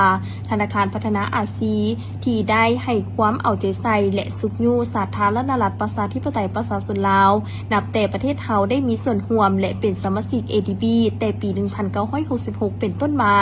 ທະນາຄານພັດທະນາອາຊີ ທີ່ໄດ້ໃຫ້ຄວາມເອົາໃຈໃສ່ ແລະ ຊຸກຍູ້ສາທາລະນະລັດປະຊາທິປະໄຕປະຊາຊົນລາວ ນັບແຕ່ປະເທດເຮົາໄດ້ມີສ່ວນຮ່ວມ ແລະ ເປັນສະມາຊິກ ເອດີບີ ແຕ່ປີໜຶ່ງພັນເກົ້າຮ້ອຍຫົກສິບຫົກເປັນຕົ້ນມາ,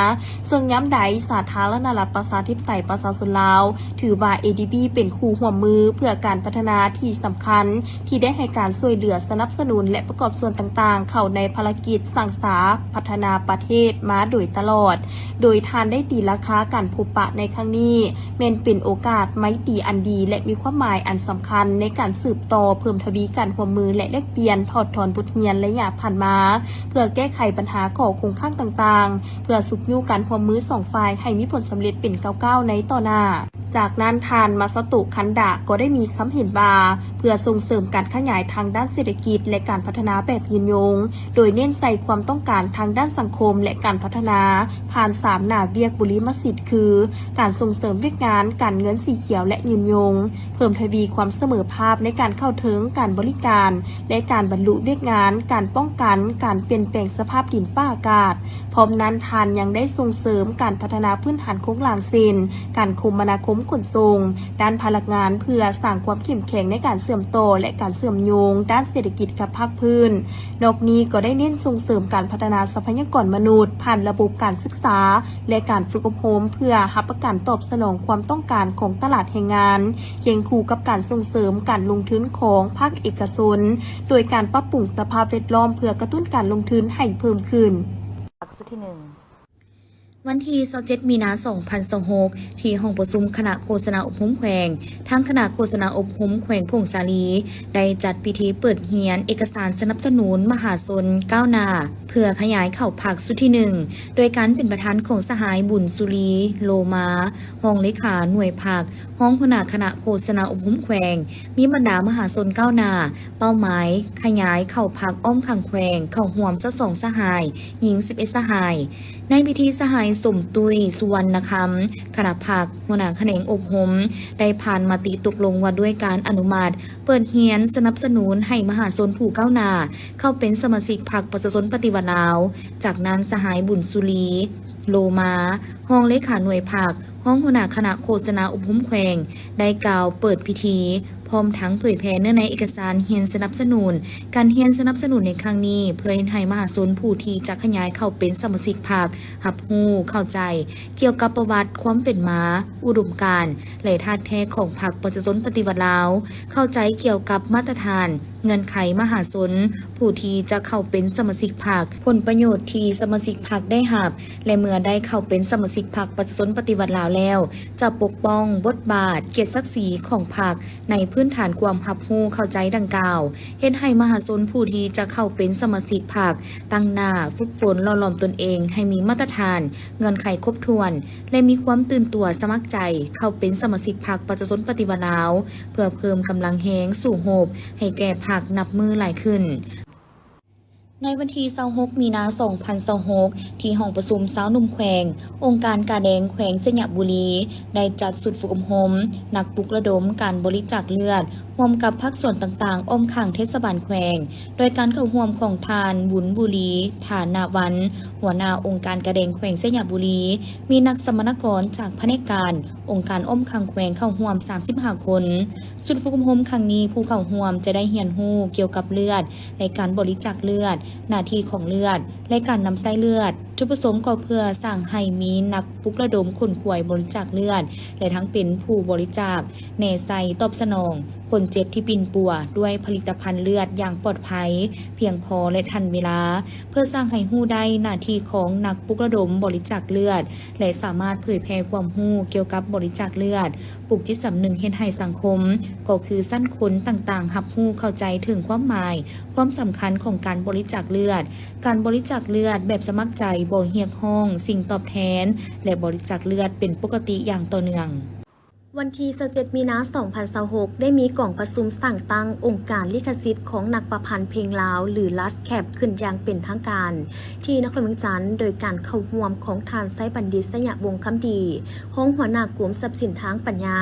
ເຊິ່ງຍາມໃດສາທາລະນະລັດປະຊາທິປະໄຕປະຊາຊົນລາວ ຖືວ່າ ເອດີບີ ເປັນຄູ່ຮ່ວມມືເພື່ອການພັດທະນາທີ່ສຳຄັນ ທີ່ໄດ້ໃຫ້ການຊ່ວຍເຫຼືອສະໜັບສະໜູນ ແລະ ປະກອບສ່ວນຕ່າງໆ ເຂົ້າໃນພາລະກິດສ້າງສາພັດທະນາປະເທດມາໂດຍຕະຫຼອດ, ໂດຍທ່ານໄດ້ຕີລາຄາການພົບປະໃນຄັ້ງນີ້ ແມ່ນເປັນໂອກາດໄມຕີອັນດີ ແລະ ມີຄວາມໝາຍອັນສຳຄັນໃນການສືບຕໍ່ເພີ່ມທະວີການຮ່ວມມື ແລະ ແລກປ່ຽນຖອດຖອນບົດຮຽນໄລຍະຜ່ານມາ ເພື່ອແກ້ໄຂບັນຫາຂໍ້ຄົງຄ້າງຕ່າງໆ ເພື່ອຊຸກຍູ້ການຮ່ວມມືສອງຝ່າຍໃຫ້ມີຜົນສຳເລັດເປັນກ້າວໆໃນຕໍ່ໜ້າ. ຈາກນັ້ນ, ທ່ານ ມາຊາໂຕະ ຄັນດະ ກໍໄດ້ມີຄຳເຫັນວ່າ ເພື່ອສົ່ງເສີມການຂະຫຍາຍທາງດ້ານເສດຖະກິດ ແລະ ການພັດທະນາແບບຍືນຍົງ, ໂດຍເນັ້ນໃສ່ຄວາມຕ້ອງການທາງດ້ານສັງຄົມ ແລະ ການພັດທະນາ ຜ່ານສາມໜ້າວຽກບຸລິມະສິດ ຄື ການສົ່ງເສີມວຽກງານການເງິນສີຂຽວ ແລະ ຍືນຍົງ, ເພີ່ມທະວີຄວາມສະເໝີພາບໃນການເຂົ້າເຖິງການບໍລິການ ແລະ ການບັນລຸວຽກງານ, ການປ້ອງກັນການປ່ຽນແປງສະພາບດິນຟ້າອາກາດ. ພ້ອມນັ້ນ, ທ່ານຍັງໄດ້ສົ່ງເສີມການພັດທະນາພື້ນຖານໂຄງລ່າງ ເຊັ່ນ ການຄົມມະນາຄົມຂົນສົ່ງ, ດ້ານພະລັງງານ ເພື່ອສ້າງຄວາມເຂັ້ມແຂງໃນການເຊື່ອມຕໍ່ ແລະ ການເຊື່ອມໂຍງດ້ານເສດຖະກິດກັບພາກພື້ນ. ນອກນີ້ກໍໄດ້ເນັ້ນສົ່ງເສີມການພັດທະນາຊັບພະຍາກອນມະນຸດ ຜ່ານລະບົບການສຶກສາ ແລະ ການຝຶກອົບຮົມ ເພື່ອຮັບປະກັນຕອບສະໜອງຄວາມຕ້ອງການຂອງຕະຫຼາດແຮງງານ, ຄຽງຄູ່ກັບການສົ່ງເສີມການລົງທຶນຂອງພາກເອກະຊົນ ໂດຍການປັບປຸງສະພາບແວດລ້ອມເພື່ອກະຕຸ້ນການລົງທຶນໃຫ້ເພີ່ມຂຶ້ນ. ພັກຊຸດທີໜຶ່ງ. ວັນທີຊາວເຈັດ ມີນາ ສອງພັນຊາວຫົກ ທີ່ຫ້ອງປະຊຸມຄະນະໂຄສະນາອົບຮົມແຂວງ, ທາງຄະນະໂຄສະນາອົບຮົມແຂວງຜົ້ງສາລີ ໄດ້ຈັດພິທີເປີດຮຽນເອກະສານສະໜັບສະໜູນມະຫາຊົນກ້າວໜ້າ ເພື່ອຂະຫຍາຍເຂົ້າພັກຊຸດທີໜຶ່ງ ໂດຍການເປັນປະທານຂອງສະຫາຍ ບຸນສຸລີ ໂລມາ ຮອງເລຂາໜ່ວຍພັກ, ຮອງຫົວໜ້າຄະນະໂຄສະນາອົບຮົມແຂວງ, ມີບັນດາມະຫາຊົນກ້າວໜ້າ, ເປົ້າໝາຍຂະຫຍາຍເຂົ້າພັກອ້ອມຂ້າງແຂວງ ເຂົ້າຮ່ວມຊາວສອງສະຫາຍ, ຍິງສິບເອັດສະຫາຍ. ໃນພິທີ, ສະຫາຍ ສົມຕຸ້ຍ ສຸວັນນະຄຳ ຄະນະພັກ, ຫົວໜ້າຂະແໜງອົບຮົມ ໄດ້ຜ່ານມະຕິຕົກລົງວ່າດ້ວຍການອະນຸມັດເປີດຮຽນສະໜັບສະໜູນໃຫ້ມະຫາຊົນຜູ້ກ້າວໜ້າເຂົ້າເປັນສະມາຊິກພັກປະຊາຊົນປະຕິວັດລາວ. ຈາກນັ້ນ, ສະຫາຍ ບຸນສຸລີ ໂລມາ ຮອງເລຂາໜ່ວຍພັກ, ຮອງຫົວໜ້າຄະນະໂຄສະນາອົບຮົມແຂວງ ໄດ້ກ່າວເປີດພິທີ ພ້ອມທັງເຜີຍແຜ່ເນື້ອໃນເອກະສານຮຽນສະໜັບສະໜູນ. ການຮຽນສະໜັບສະໜູນໃນຄັ້ງນີ້ ເພື່ອເຮັດໃຫ້ມະຫາຊົນຜູ້ທີ່ຈະຂະຫຍາຍເຂົ້າເປັນສະມາຊິກພັກ ຮັບຮູ້ເຂົ້າໃຈກ່ຽວກັບປະຫວັດຄວາມເປັນມາ, ອຸດົມການ ແລະ ທາດແທ້ຂອງພັກປະຊາຊົນປະຕິວັດລາວ, ເຂົ້າໃຈກ່ຽວກັບມາດຕະຖານ, ເງື່ອນໄຂມະຫາຊົນຜູ້ທີ່ຈະເຂົ້າເປັນສະມາຊິກພັກ, ຜົນປະໂຫຍດທີ່ສະມາຊິກພັກໄດ້ຮັບ ແລະ ເມື່ອໄດ້ເຂົ້າເປັນສະມາຊິກພັກປະຊາຊົນປະຕິວັດລາວແລ້ວ ຈະປົກປ້ອງບົດບາດ, ກຽດສັກສີຂອງພັກໃນພື້ນຖານຄວາມຮັບຮູ້ເຂົ້າໃຈດັ່ງກ່າວ, ເຮັດໃຫ້ມະຫາຊົນຜູ້ທີ່ຈະເຂົ້າເປັນສະມາຊິກພັກ ຕັ້ງໜ້າຝຶກຝົນຫຼໍ່ຫຼອມຕົນເອງໃຫ້ມີມາດຕະຖານ, ເງື່ອນໄຂຄົບຖ້ວນ ແລະ ມີຄວາມຕື່ນຕົວສະໝັກໃຈເຂົ້າເປັນສະມາຊິກພັກປະຊາຊົນປະຕິວັດລາວ ເພື່ອເພີ່ມກຳລັງແຮງສູ້ຮົບໃຫ້ແກ່ພັກນັບມື້ຫຼາຍຂຶ້ນ. ໃນວັນທີຊາວຫົກ ມີນາ ສອງພັນຊາວຫົກ ທີ່ຫ້ອງປະຊຸມຊາວໜຸ່ມແຂວງ, ອົງການກາແດງແຂວງໄຊຍະບູລີ ໄດ້ຈັດຊຸດຝຶກອົບຮົມນັກປຸກລະດົມການບໍລິຈາກເລືອດ ຮ່ວມກັບພາກສ່ວນຕ່າງໆ ອ້ອມຂ້າງເທດສະບານແຂວງ, ໂດຍການເຂົ້າຮ່ວມຂອງທ່ານ ບຸນບູລີ ຖານະວັນ ຫົວໜ້າອົງການກາແດງແຂວງໄຊຍະບູລີ, ມີນັກສຳມະນາກອນຈາກພະແນກການ, ອົງການອ້ອມຂ້າງແຂວງເຂົ້າຮ່ວມ ສາມສິບຫ້າ ຄົນ. ຊຸດຝຶກອົບຮົມຄັ້ງນີ້ ຜູ້ເຂົ້າຮ່ວມຈະໄດ້ຮຽນຮູ້ກ່ຽວກັບເລືອດ ແລະ ການບໍລິຈາກເລືອດ, ໜ້າທີ່ຂອງເລືອດ ແລະ ການນຳໃຊ້ເລືອດ. ຈຸດປະສົງກໍເພື່ອສ້າງໃຫ້ມີນັກປຸກລະດົມຂົນຂວາຍບໍລິຈາກເລືອດ ແລະ ທັງເປັນຜູ້ບໍລິຈາກແນໃສ່ຕອບສະໜອງຄົນເຈັບທີ່ປິ່ນປົວດ້ວຍຜະລິດຕະພັນເລືອດຢ່າງປອດໄພ, ພຽງພໍ ແລະ ທັນເວລາ, ເພື່ອສ້າງໃຫ້ຮູ້ໄດ້ໜ້າທີ່ຂອງນັກປຸກລະດົມບໍລິຈາກເລືອດ ແລະ ສາມາດເຜີຍແຜ່ຄວາມຮູ້ກ່ຽວກັບບໍລິຈາກເລືອດ, ປູກຈິດສຳນຶກເຮັດໃຫ້ສັງຄົມ ກໍຄືຊັ້ນຄົນຕ່າງໆ ຮັບຮູ້ເຂົ້າໃຈເຖິງຄວາມໝາຍ, ຄວາມສຳຄັນຂອງການບໍລິຈາກເລືອດ, ການບໍລິຈາກເລືອດແບບສະໝັກໃຈ, ບໍ່ຮຽກຮ້ອງສິ່ງຕອບແທນ ແລະ ບໍລິຈາກເລືອດເປັນປົກກະຕິຢ່າງຕໍ່ເນື່ອງ. ວັນທີຊາວເຈັດ ມີນາ ສອງພັນຊາວຫົກ ໄດ້ມີກອງປະຊຸມສ້າງຕັ້ງອົງການລິຂະສິດຂອງນັກປະພັນເພງລາວ ຫຼື ລັດແຄັບ ຂຶ້ນຢ່າງເປັນທາງການ ທີ່ນະຄອນຫຼວງວຽງຈັນ ໂດຍການເຂົ້າຮ່ວມຂອງທ່ານ ໄຊບັນດິດ ໄຊຍະວົງຄຳດີ ຮອງຫົວໜ້າກົມຊັບສິນທາງປັນຍາ,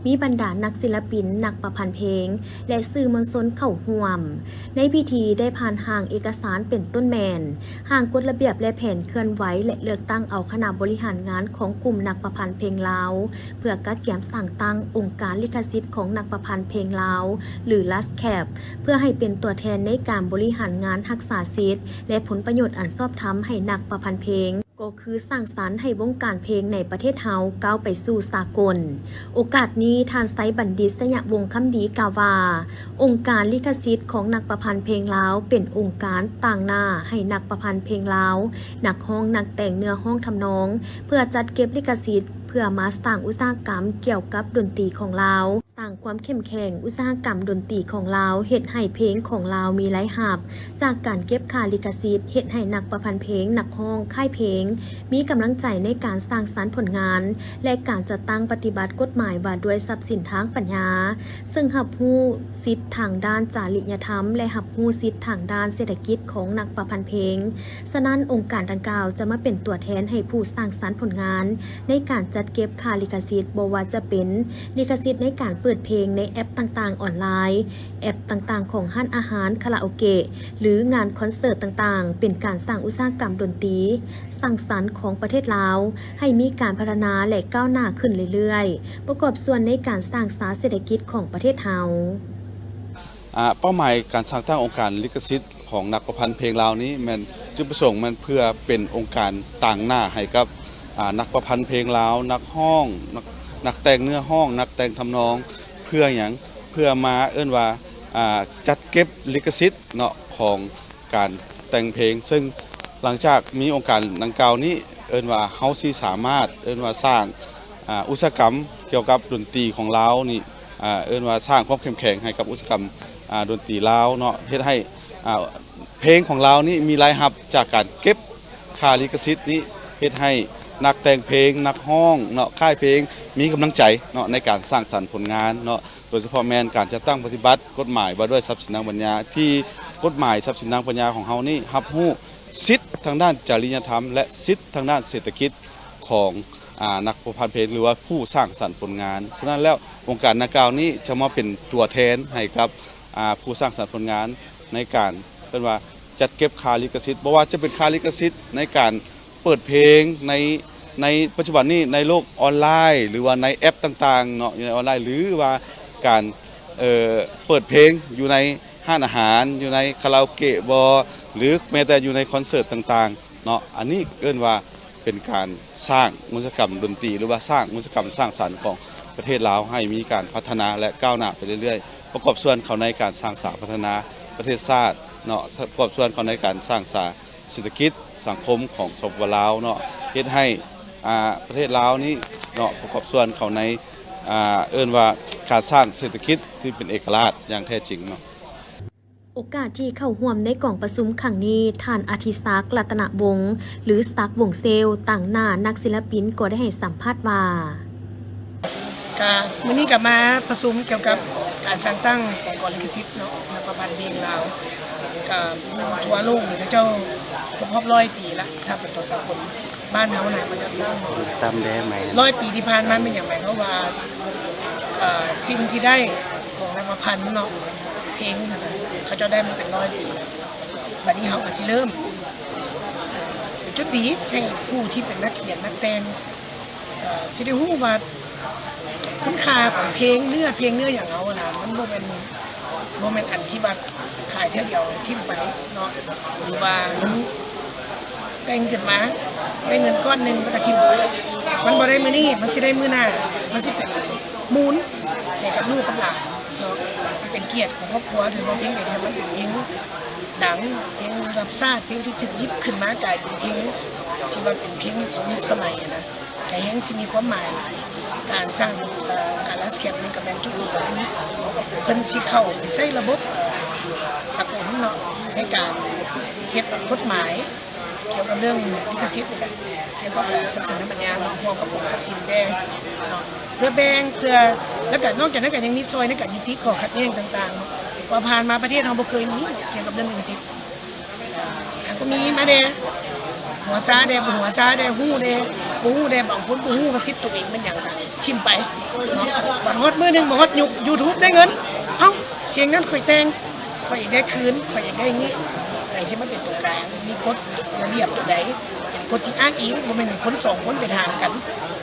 ມີບັນດານັກສິລະປິນ, ນັກປະພັນເພງ ແລະ ສື່ມວນຊົນເຂົ້າຮ່ວມ. ໃນພິທີໄດ້ຜ່ານຮ່າງເອກະສານເປັນຕົ້ນແມ່ນ ຮ່າງກົດລະບຽບ ແລະ ແຜນເຄື່ອນໄຫວ ແລະ ເລືອກຕັ້ງເອົາຄະນະບໍລິຫານງານຂອງກຸ່ມນັກປະພັນເພງລາວ ເພື່ອກະກຽມສ້າງຕັ້ງອົງການລິຂະສິດຂອງນັກປະພັນເພງລາວ ຫຼື ລັດແຄັບ ເພື່ອໃຫ້ເປັນຕົວແທນໃນການບໍລິຫານງານຮັກສາສິດ ແລະ ຜົນປະໂຫຍດອັນຊອບທຳໃຫ້ນັກປະພັນເພງ ກໍຄືສ້າງສັນໃຫ້ວົງການເພງໃນປະເທດເຮົາກ້າວໄປສູ່ສາກົນ. ໂອກາດນີ້ ທ່ານ ໄຊບັນດິດ ໄຊຍະວົງຄຳດີ ກ່າວວ່າ ອົງການລິຂະສິດຂອງນັກປະພັນເພງລາວ ເປັນອົງການຕາງໜ້າໃຫ້ນັກປະພັນເພງລາວ, ນັກຮ້ອງ, ນັກແຕ່ງເນື້ອຮ້ອງທຳນອງ ເພື່ອຈັດເກັບລິຂະສິດ ເພື່ອມາສ້າງອຸດສາຫະກຳກ່ຽວກັບດົນຕີຂອງລາວ. ສ້າງຄວາມເຂັ້ມແຂງອຸດສາຫະກຳດົນຕີຂອງລາວ, ເຮັດໃຫ້ເພງຂອງລາວມີລາຍຮັບຈາກການເກັບຄ່າລິຂະສິດ, ເຮັດໃຫ້ນັກປະພັນເພງ, ນັກຮ້ອງ, ຄ້າຍເພງ ມີກຳລັງໃຈໃນການສ້າງສັນຜົນງານ ແລະ ການຈັດຕັ້ງປະຕິບັດກົດໝາຍວ່າດ້ວຍຊັບສິນທາງປັນຍາ, ເຊິ່ງຮັບຮູ້ສິດທາງດ້ານຈະລິຍະທຳ ແລະ ຮັບຮູ້ສິດທາງດ້ານເສດຖະກິດຂອງນັກປະພັນເພງ. ສະນັ້ນ, ອົງການດັ່ງກ່າວຈະມາເປັນຕົວແທນໃຫ້ຜູ້ສ້າງສັນຜົນງານໃນການຈັດເກັບຄ່າລິຂະສິດ, ບໍ່ວ່າຈະເປັນລິຂະສິດໃນການເປີດເພງໃນແອັບຕ່າງໆອອນລາຍ, ແອັບຕ່າງໆຂອງຮ້ານອາຫານ, ຄາຣາໂອເກະ ຫຼື ງານຄອນເສີດຕ່າງໆ, ເປັນການສ້າງອຸດສາຫະກຳດົນຕີສ້າງສັນຂອງປະເທດລາວໃຫ້ມີການພັດທະນາ ແລະ ກ້າວໜ້າຂຶ້ນເລື້ອຍໆ, ປະກອບສ່ວນໃນການສ້າງສາເສດຖະກິດຂອງປະເທດເຮົາ. ອາ ເປົ້າໝາຍການສ້າງຕັ້ງອົງການລິຂະສິດຂອງນັກປະພັນເພງລາວນີ້ແມ່ນ ຈຸດປະສົງແມ່ນເພື່ອເປັນອົງການຕາງໜ້າໃຫ້ກັບ ອາ ນັກປະພັນເພງລາວ, ນັກຮ້ອງ, ນັກ ນັກແຕ່ງເນື້ອຮ້ອງ, ນັກແຕ່ງທຳນອງ. ເພື່ອຫຍັງ? ເພື່ອມາເອີ້ນວ່າ ອາ ຈັດເກັບລິຂະສິດເນາະ ຂອງການແຕ່ງເພງ, ເຊິ່ງຫຼັງຈາກມີອົງການດັ່ງກ່າວນີ້ ເອີ້ນວ່າເຮົາຊິສາມາດ ເອີ້ນວ່າສ້າງ ອາ ອຸດສາຫະກຳກ່ຽວກັບດົນຕີຂອງລາວນີ້ ອາ ເອີ້ນວ່າສ້າງຄວາມເຂັ້ມແຂງໃຫ້ກັບອຸດສາຫະກຳ ອາ ດົນຕີລາວເນາະ, ເຮັດໃຫ້ ອາ ເພງຂອງລາວນີ້ມີລາຍຮັບຈາກການເກັບຄ່າລິຂະສິດນີ້ ເຮັດໃຫ້ນັກແຕ່ງເພງ, ນັກຮ້ອງເນາະ, ຄ້າຍເພງ ມີກຳລັງໃຈເນາະ ໃນການສ້າງສັນຜົນງານເນາະ, ໂດຍສະເພາະແມ່ນການຈັດຕັ້ງປະຕິບັດກົດໝາຍວ່າດ້ວຍຊັບສິນທາງປັນຍາ ທີ່ກົດໝາຍຊັບສິນທາງປັນຍາຂອງເຮົານີ້ ຮັບຮູ້ສິດທາງດ້ານຈະລິຍະທຳ ແລະ ສິດທາງດ້ານເສດຖະກິດ ຂອງ ອາ ນັກປະພັນເພງ ຫຼືວ່າຜູ້ສ້າງສັນຜົນງານ. ສະນັ້ນແລ້ວ ອົງການດັ່ງກ່າວນີ້ຈະມາເປັນຕົວແທນໃຫ້ກັບ ອາ ຜູ້ສ້າງສັນຜົນງານ ໃນການ ເອີ້ນວ່າ ຈັດເກັບຄ່າລິຂະສິດ, ບໍ່ວ່າຈະເປັນຄ່າລິຂະສິດໃນການເປີດເພງໃນ ໃນປັດຈຸບັນນີ້ ໃນໂລກອອນລາຍ ຫຼືວ່າໃນແອັບຕ່າງໆເນາະ ຢູ່ໃນອອນລາຍ ຫຼືວ່າການ ເອີ ເປີດເພງຢູ່ໃນຮ້ານອາຫານ, ຢູ່ໃນຄາຣາໂອເກະບໍ ຫຼືແມ້ແຕ່ຢູ່ໃນຄອນເສີດຕ່າງໆເນາະ, ອັນນີ້ເອີ້ນວ່າ ເປັນການສ້າງອຸດສາຫະກຳດົນຕີ ຫຼືວ່າສ້າງອຸດສາຫະກຳສ້າງສັນຂອງປະເທດລາວ ໃຫ້ມີການພັດທະນາ ແລະ ກ້າວໜ້າໄປເລື້ອຍໆ, ປະກອບສ່ວນເຂົ້າໃນການສ້າງສາພັດທະນາປະເທດຊາດເນາະ, ປະກອບສ່ວນເຂົ້າໃນການສ້າງສາເສດຖະກິດສັງຄົມຂອງ ສປປ ລາວເນາະ, ເຮັດໃຫ້ ອາ ປະເທດລາວນີ້ເນາະ ປະກອບສ່ວນເຂົ້າໃນ ອາ ເອີ້ນວ່າການສ້າງເສດຖະກິດທີ່ເປັນເອກະລາດຢ່າງແທ້ຈິງເນາະ. ໂອກາດທີ່ເຂົ້າຮ່ວມໃນກອງປະຊຸມຄັ້ງນີ້, ທ່ານ ອະທິສັກ ລັດຕະນະວົງ ຫຼື ສັກ ວົງເຊວ ຕາງໜ້ານັກສິລະປິນ ກໍໄດ້ໃຫ້ສຳພາດວ່າ: ກະ ມື້ນີ້ກະມາປະຊຸມກ່ຽວກັບການສ້າງຕັ້ງອົງກອນລິຂະສິດເນາະ ນັກປະພັນເພງລາວ ກະຢູ່ທົ່ວໂລກນີ້ ເຂົາເຈົ້າຄົບຮອບຮ້ອຍປີລະ ຖ້າເປັນຕົວສາກົນ. ບ້ານເຮົານະ ມັນຈະຕັ້ງ ຕາມແດໃໝ່ ຮ້ອຍປີທີ່ຜ່ານມາແມ່ນຫຍັງ? ໝາຍຄວາມວ່າ ເອີ ສິ່ງທີ່ໄດ້ຂອງນັກປະພັນເນາະ ເພງຫັ້ນນະ ເຂົາເຈົ້າໄດ້ມາເປັນຮ້ອຍປີລະ. ບັດນີ້ເຮົາກະຊິເລີ່ມ ເປັນຈຸດດີໃຫ້ຜູ້ທີ່ເປັນນັກຂຽນນັກແຕ່ງ ເອີ ຊິໄດ້ຮູ້ວ່າຄຸນຄ່າຂອງເພງ ເນື້ອເພງເນື້ອຫຍັງເຮົາຫັ້ນນະ ມັນບໍ່ແມ່ນ ບໍ່ແມ່ນອັນທີ່ວ່າຂາຍເທື່ອດຽວຖິ້ມໄປເນາະ ຫຼືວ່າມັນແຕ່ງຂຶ້ນມາໄດ້ເງິນກ້ອນໜຶ່ງແລ້ວກະຖິ້ມໄປ. ມັນບໍ່ໄດ້ມື້ນີ້ ມັນຊິໄດ້ມື້ໜ້າ ມັນຊິເປັນມູນໃຫ້ກັບລູກກັບຫຼານເນາະ ຊິເປັນກຽດຂອງຄອບຄົວ ຖືວ່າເພງໃດທີ່ມັນເປັນເພງດັງ ເພງລະດັບຊາດ ເພງທີ່ຖືກຫຍິບຂຶ້ນມາກາຍເປັນເພງທີ່ວ່າເປັນເພງໃນຍຸກສະໄໝຫັ້ນນະ. ກະແຮ່ງຊິມີຄວາມໝາຍຫຼາຍ. ການສ້າງ ເອີ ການລາສແຄບນີ້ກະແມ່ນຈຸດດີ ເພິ່ນຊິເຂົ້າໄປໃຊ້ລະບົບ ເອີ ສາກົນເນາະ ໃນການເຮັດກົດໝາຍກ່ຽວກັບເລື່ອງລິຂະສິດນີ້ແຫຼະ ກ່ຽວກັບ ເອີ ຊັບສິນທາງປັນຍາເນາະ ຮ່ວມກັບກົມຊັບສິນແດ່ເນາະ ເພື່ອແບ່ງ ເພື່ອ ແລ້ວກະນອກຈາກນັ້ນກະຍັງມີຊ່ອຍໃນການຍຸຕິຂໍ້ຂັດແຍ່ງຕ່າງໆເນາະ ວ່າຜ່ານມາປະເທດເຮົາບໍ່ເຄີຍມີເນາະ ກ່ຽວກັບເລື່ອງລິຂະສິດ. ອ່າ ກະມີມາແດ່ ຫົວຊາແດ່ ບໍ່ຫົວຊາແດ່ ຮູ້ແດ່ ບໍ່ຮູ້ແດ່ ບາງຄົນບໍ່ຮູ້ວ່າສິດໂຕເອງແມ່ນຫຍັງ ກະຖິ້ມໄປເນາະ. ບັດຮອດມື້ໜຶ່ງ ບໍ່ຮອດຍຸກ YouTube ໄດ້ເງິນ ເອົ້າ ເພງນັ້ນຂ້ອຍແຕ່ງ ຂ້ອຍຢາກໄດ້ຄືນ ຂ້ອຍຢາກໄດ້ນີ້ ໃຜຊິມາເປັນຕົວກາງ? ມີກົດລະບຽບໂຕໃດເປັນກົດທີ່ອ້າງອີງ? ບໍ່ແມ່ນໃຫ້ຄົນສອງຄົນໄປຖາມກັນ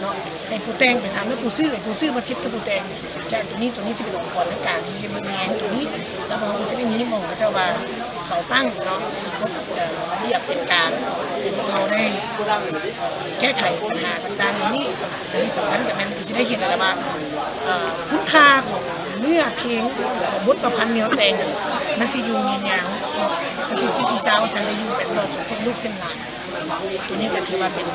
ເນາະ ໃຫ້ຜູ້ແຕ່ງໄປຖາມ ແລ້ວຜູ້ຊື້ ໃຫ້ຜູ້ຊື້ມາຜິດກັບຜູ້ແຕ່ງ. ຈາກໂຕນີ້ ໂຕນີ້ຊິເປັນອົງກອນກາງທີ່ຊິເບິ່ງແຍງໂຕນີ້ ແລ້ວພວກເຮົາກະຊິໄດ້ມີໝ່ອງເຂົາເຈົ້າວ່າເສົາຕັ້ງເນາະ ມີກົດ ເອີ ລະບຽບເປັນກາງ ໃຫ້ພວກເຮົາໄດ້ ເອີ ແກ້ໄຂບັນຫາຕ່າງໆເຫຼົ່ານີ້. ແລະທີ່ສຳຄັນກະແມ່ນກະຊິໄດ້ເຫັນຫັ້ນລະວ່າ ເອີ ຄຸນຄ່າຂອງເນື້ອເພງ ບົດປະພັນແນວແຕ່ງ ມັນຊິຢູ່ຍືນຍາວເນາະ ມັນຊິສິບ ຊາວ ຊັ້ນ ໄດ້ຢູ່ໄປຕະຫຼອດຈົນເຊັ່ນລູກເຊັ່ນຫຼານ. ໂຕນີ້ກະຖືວ່າເປັນ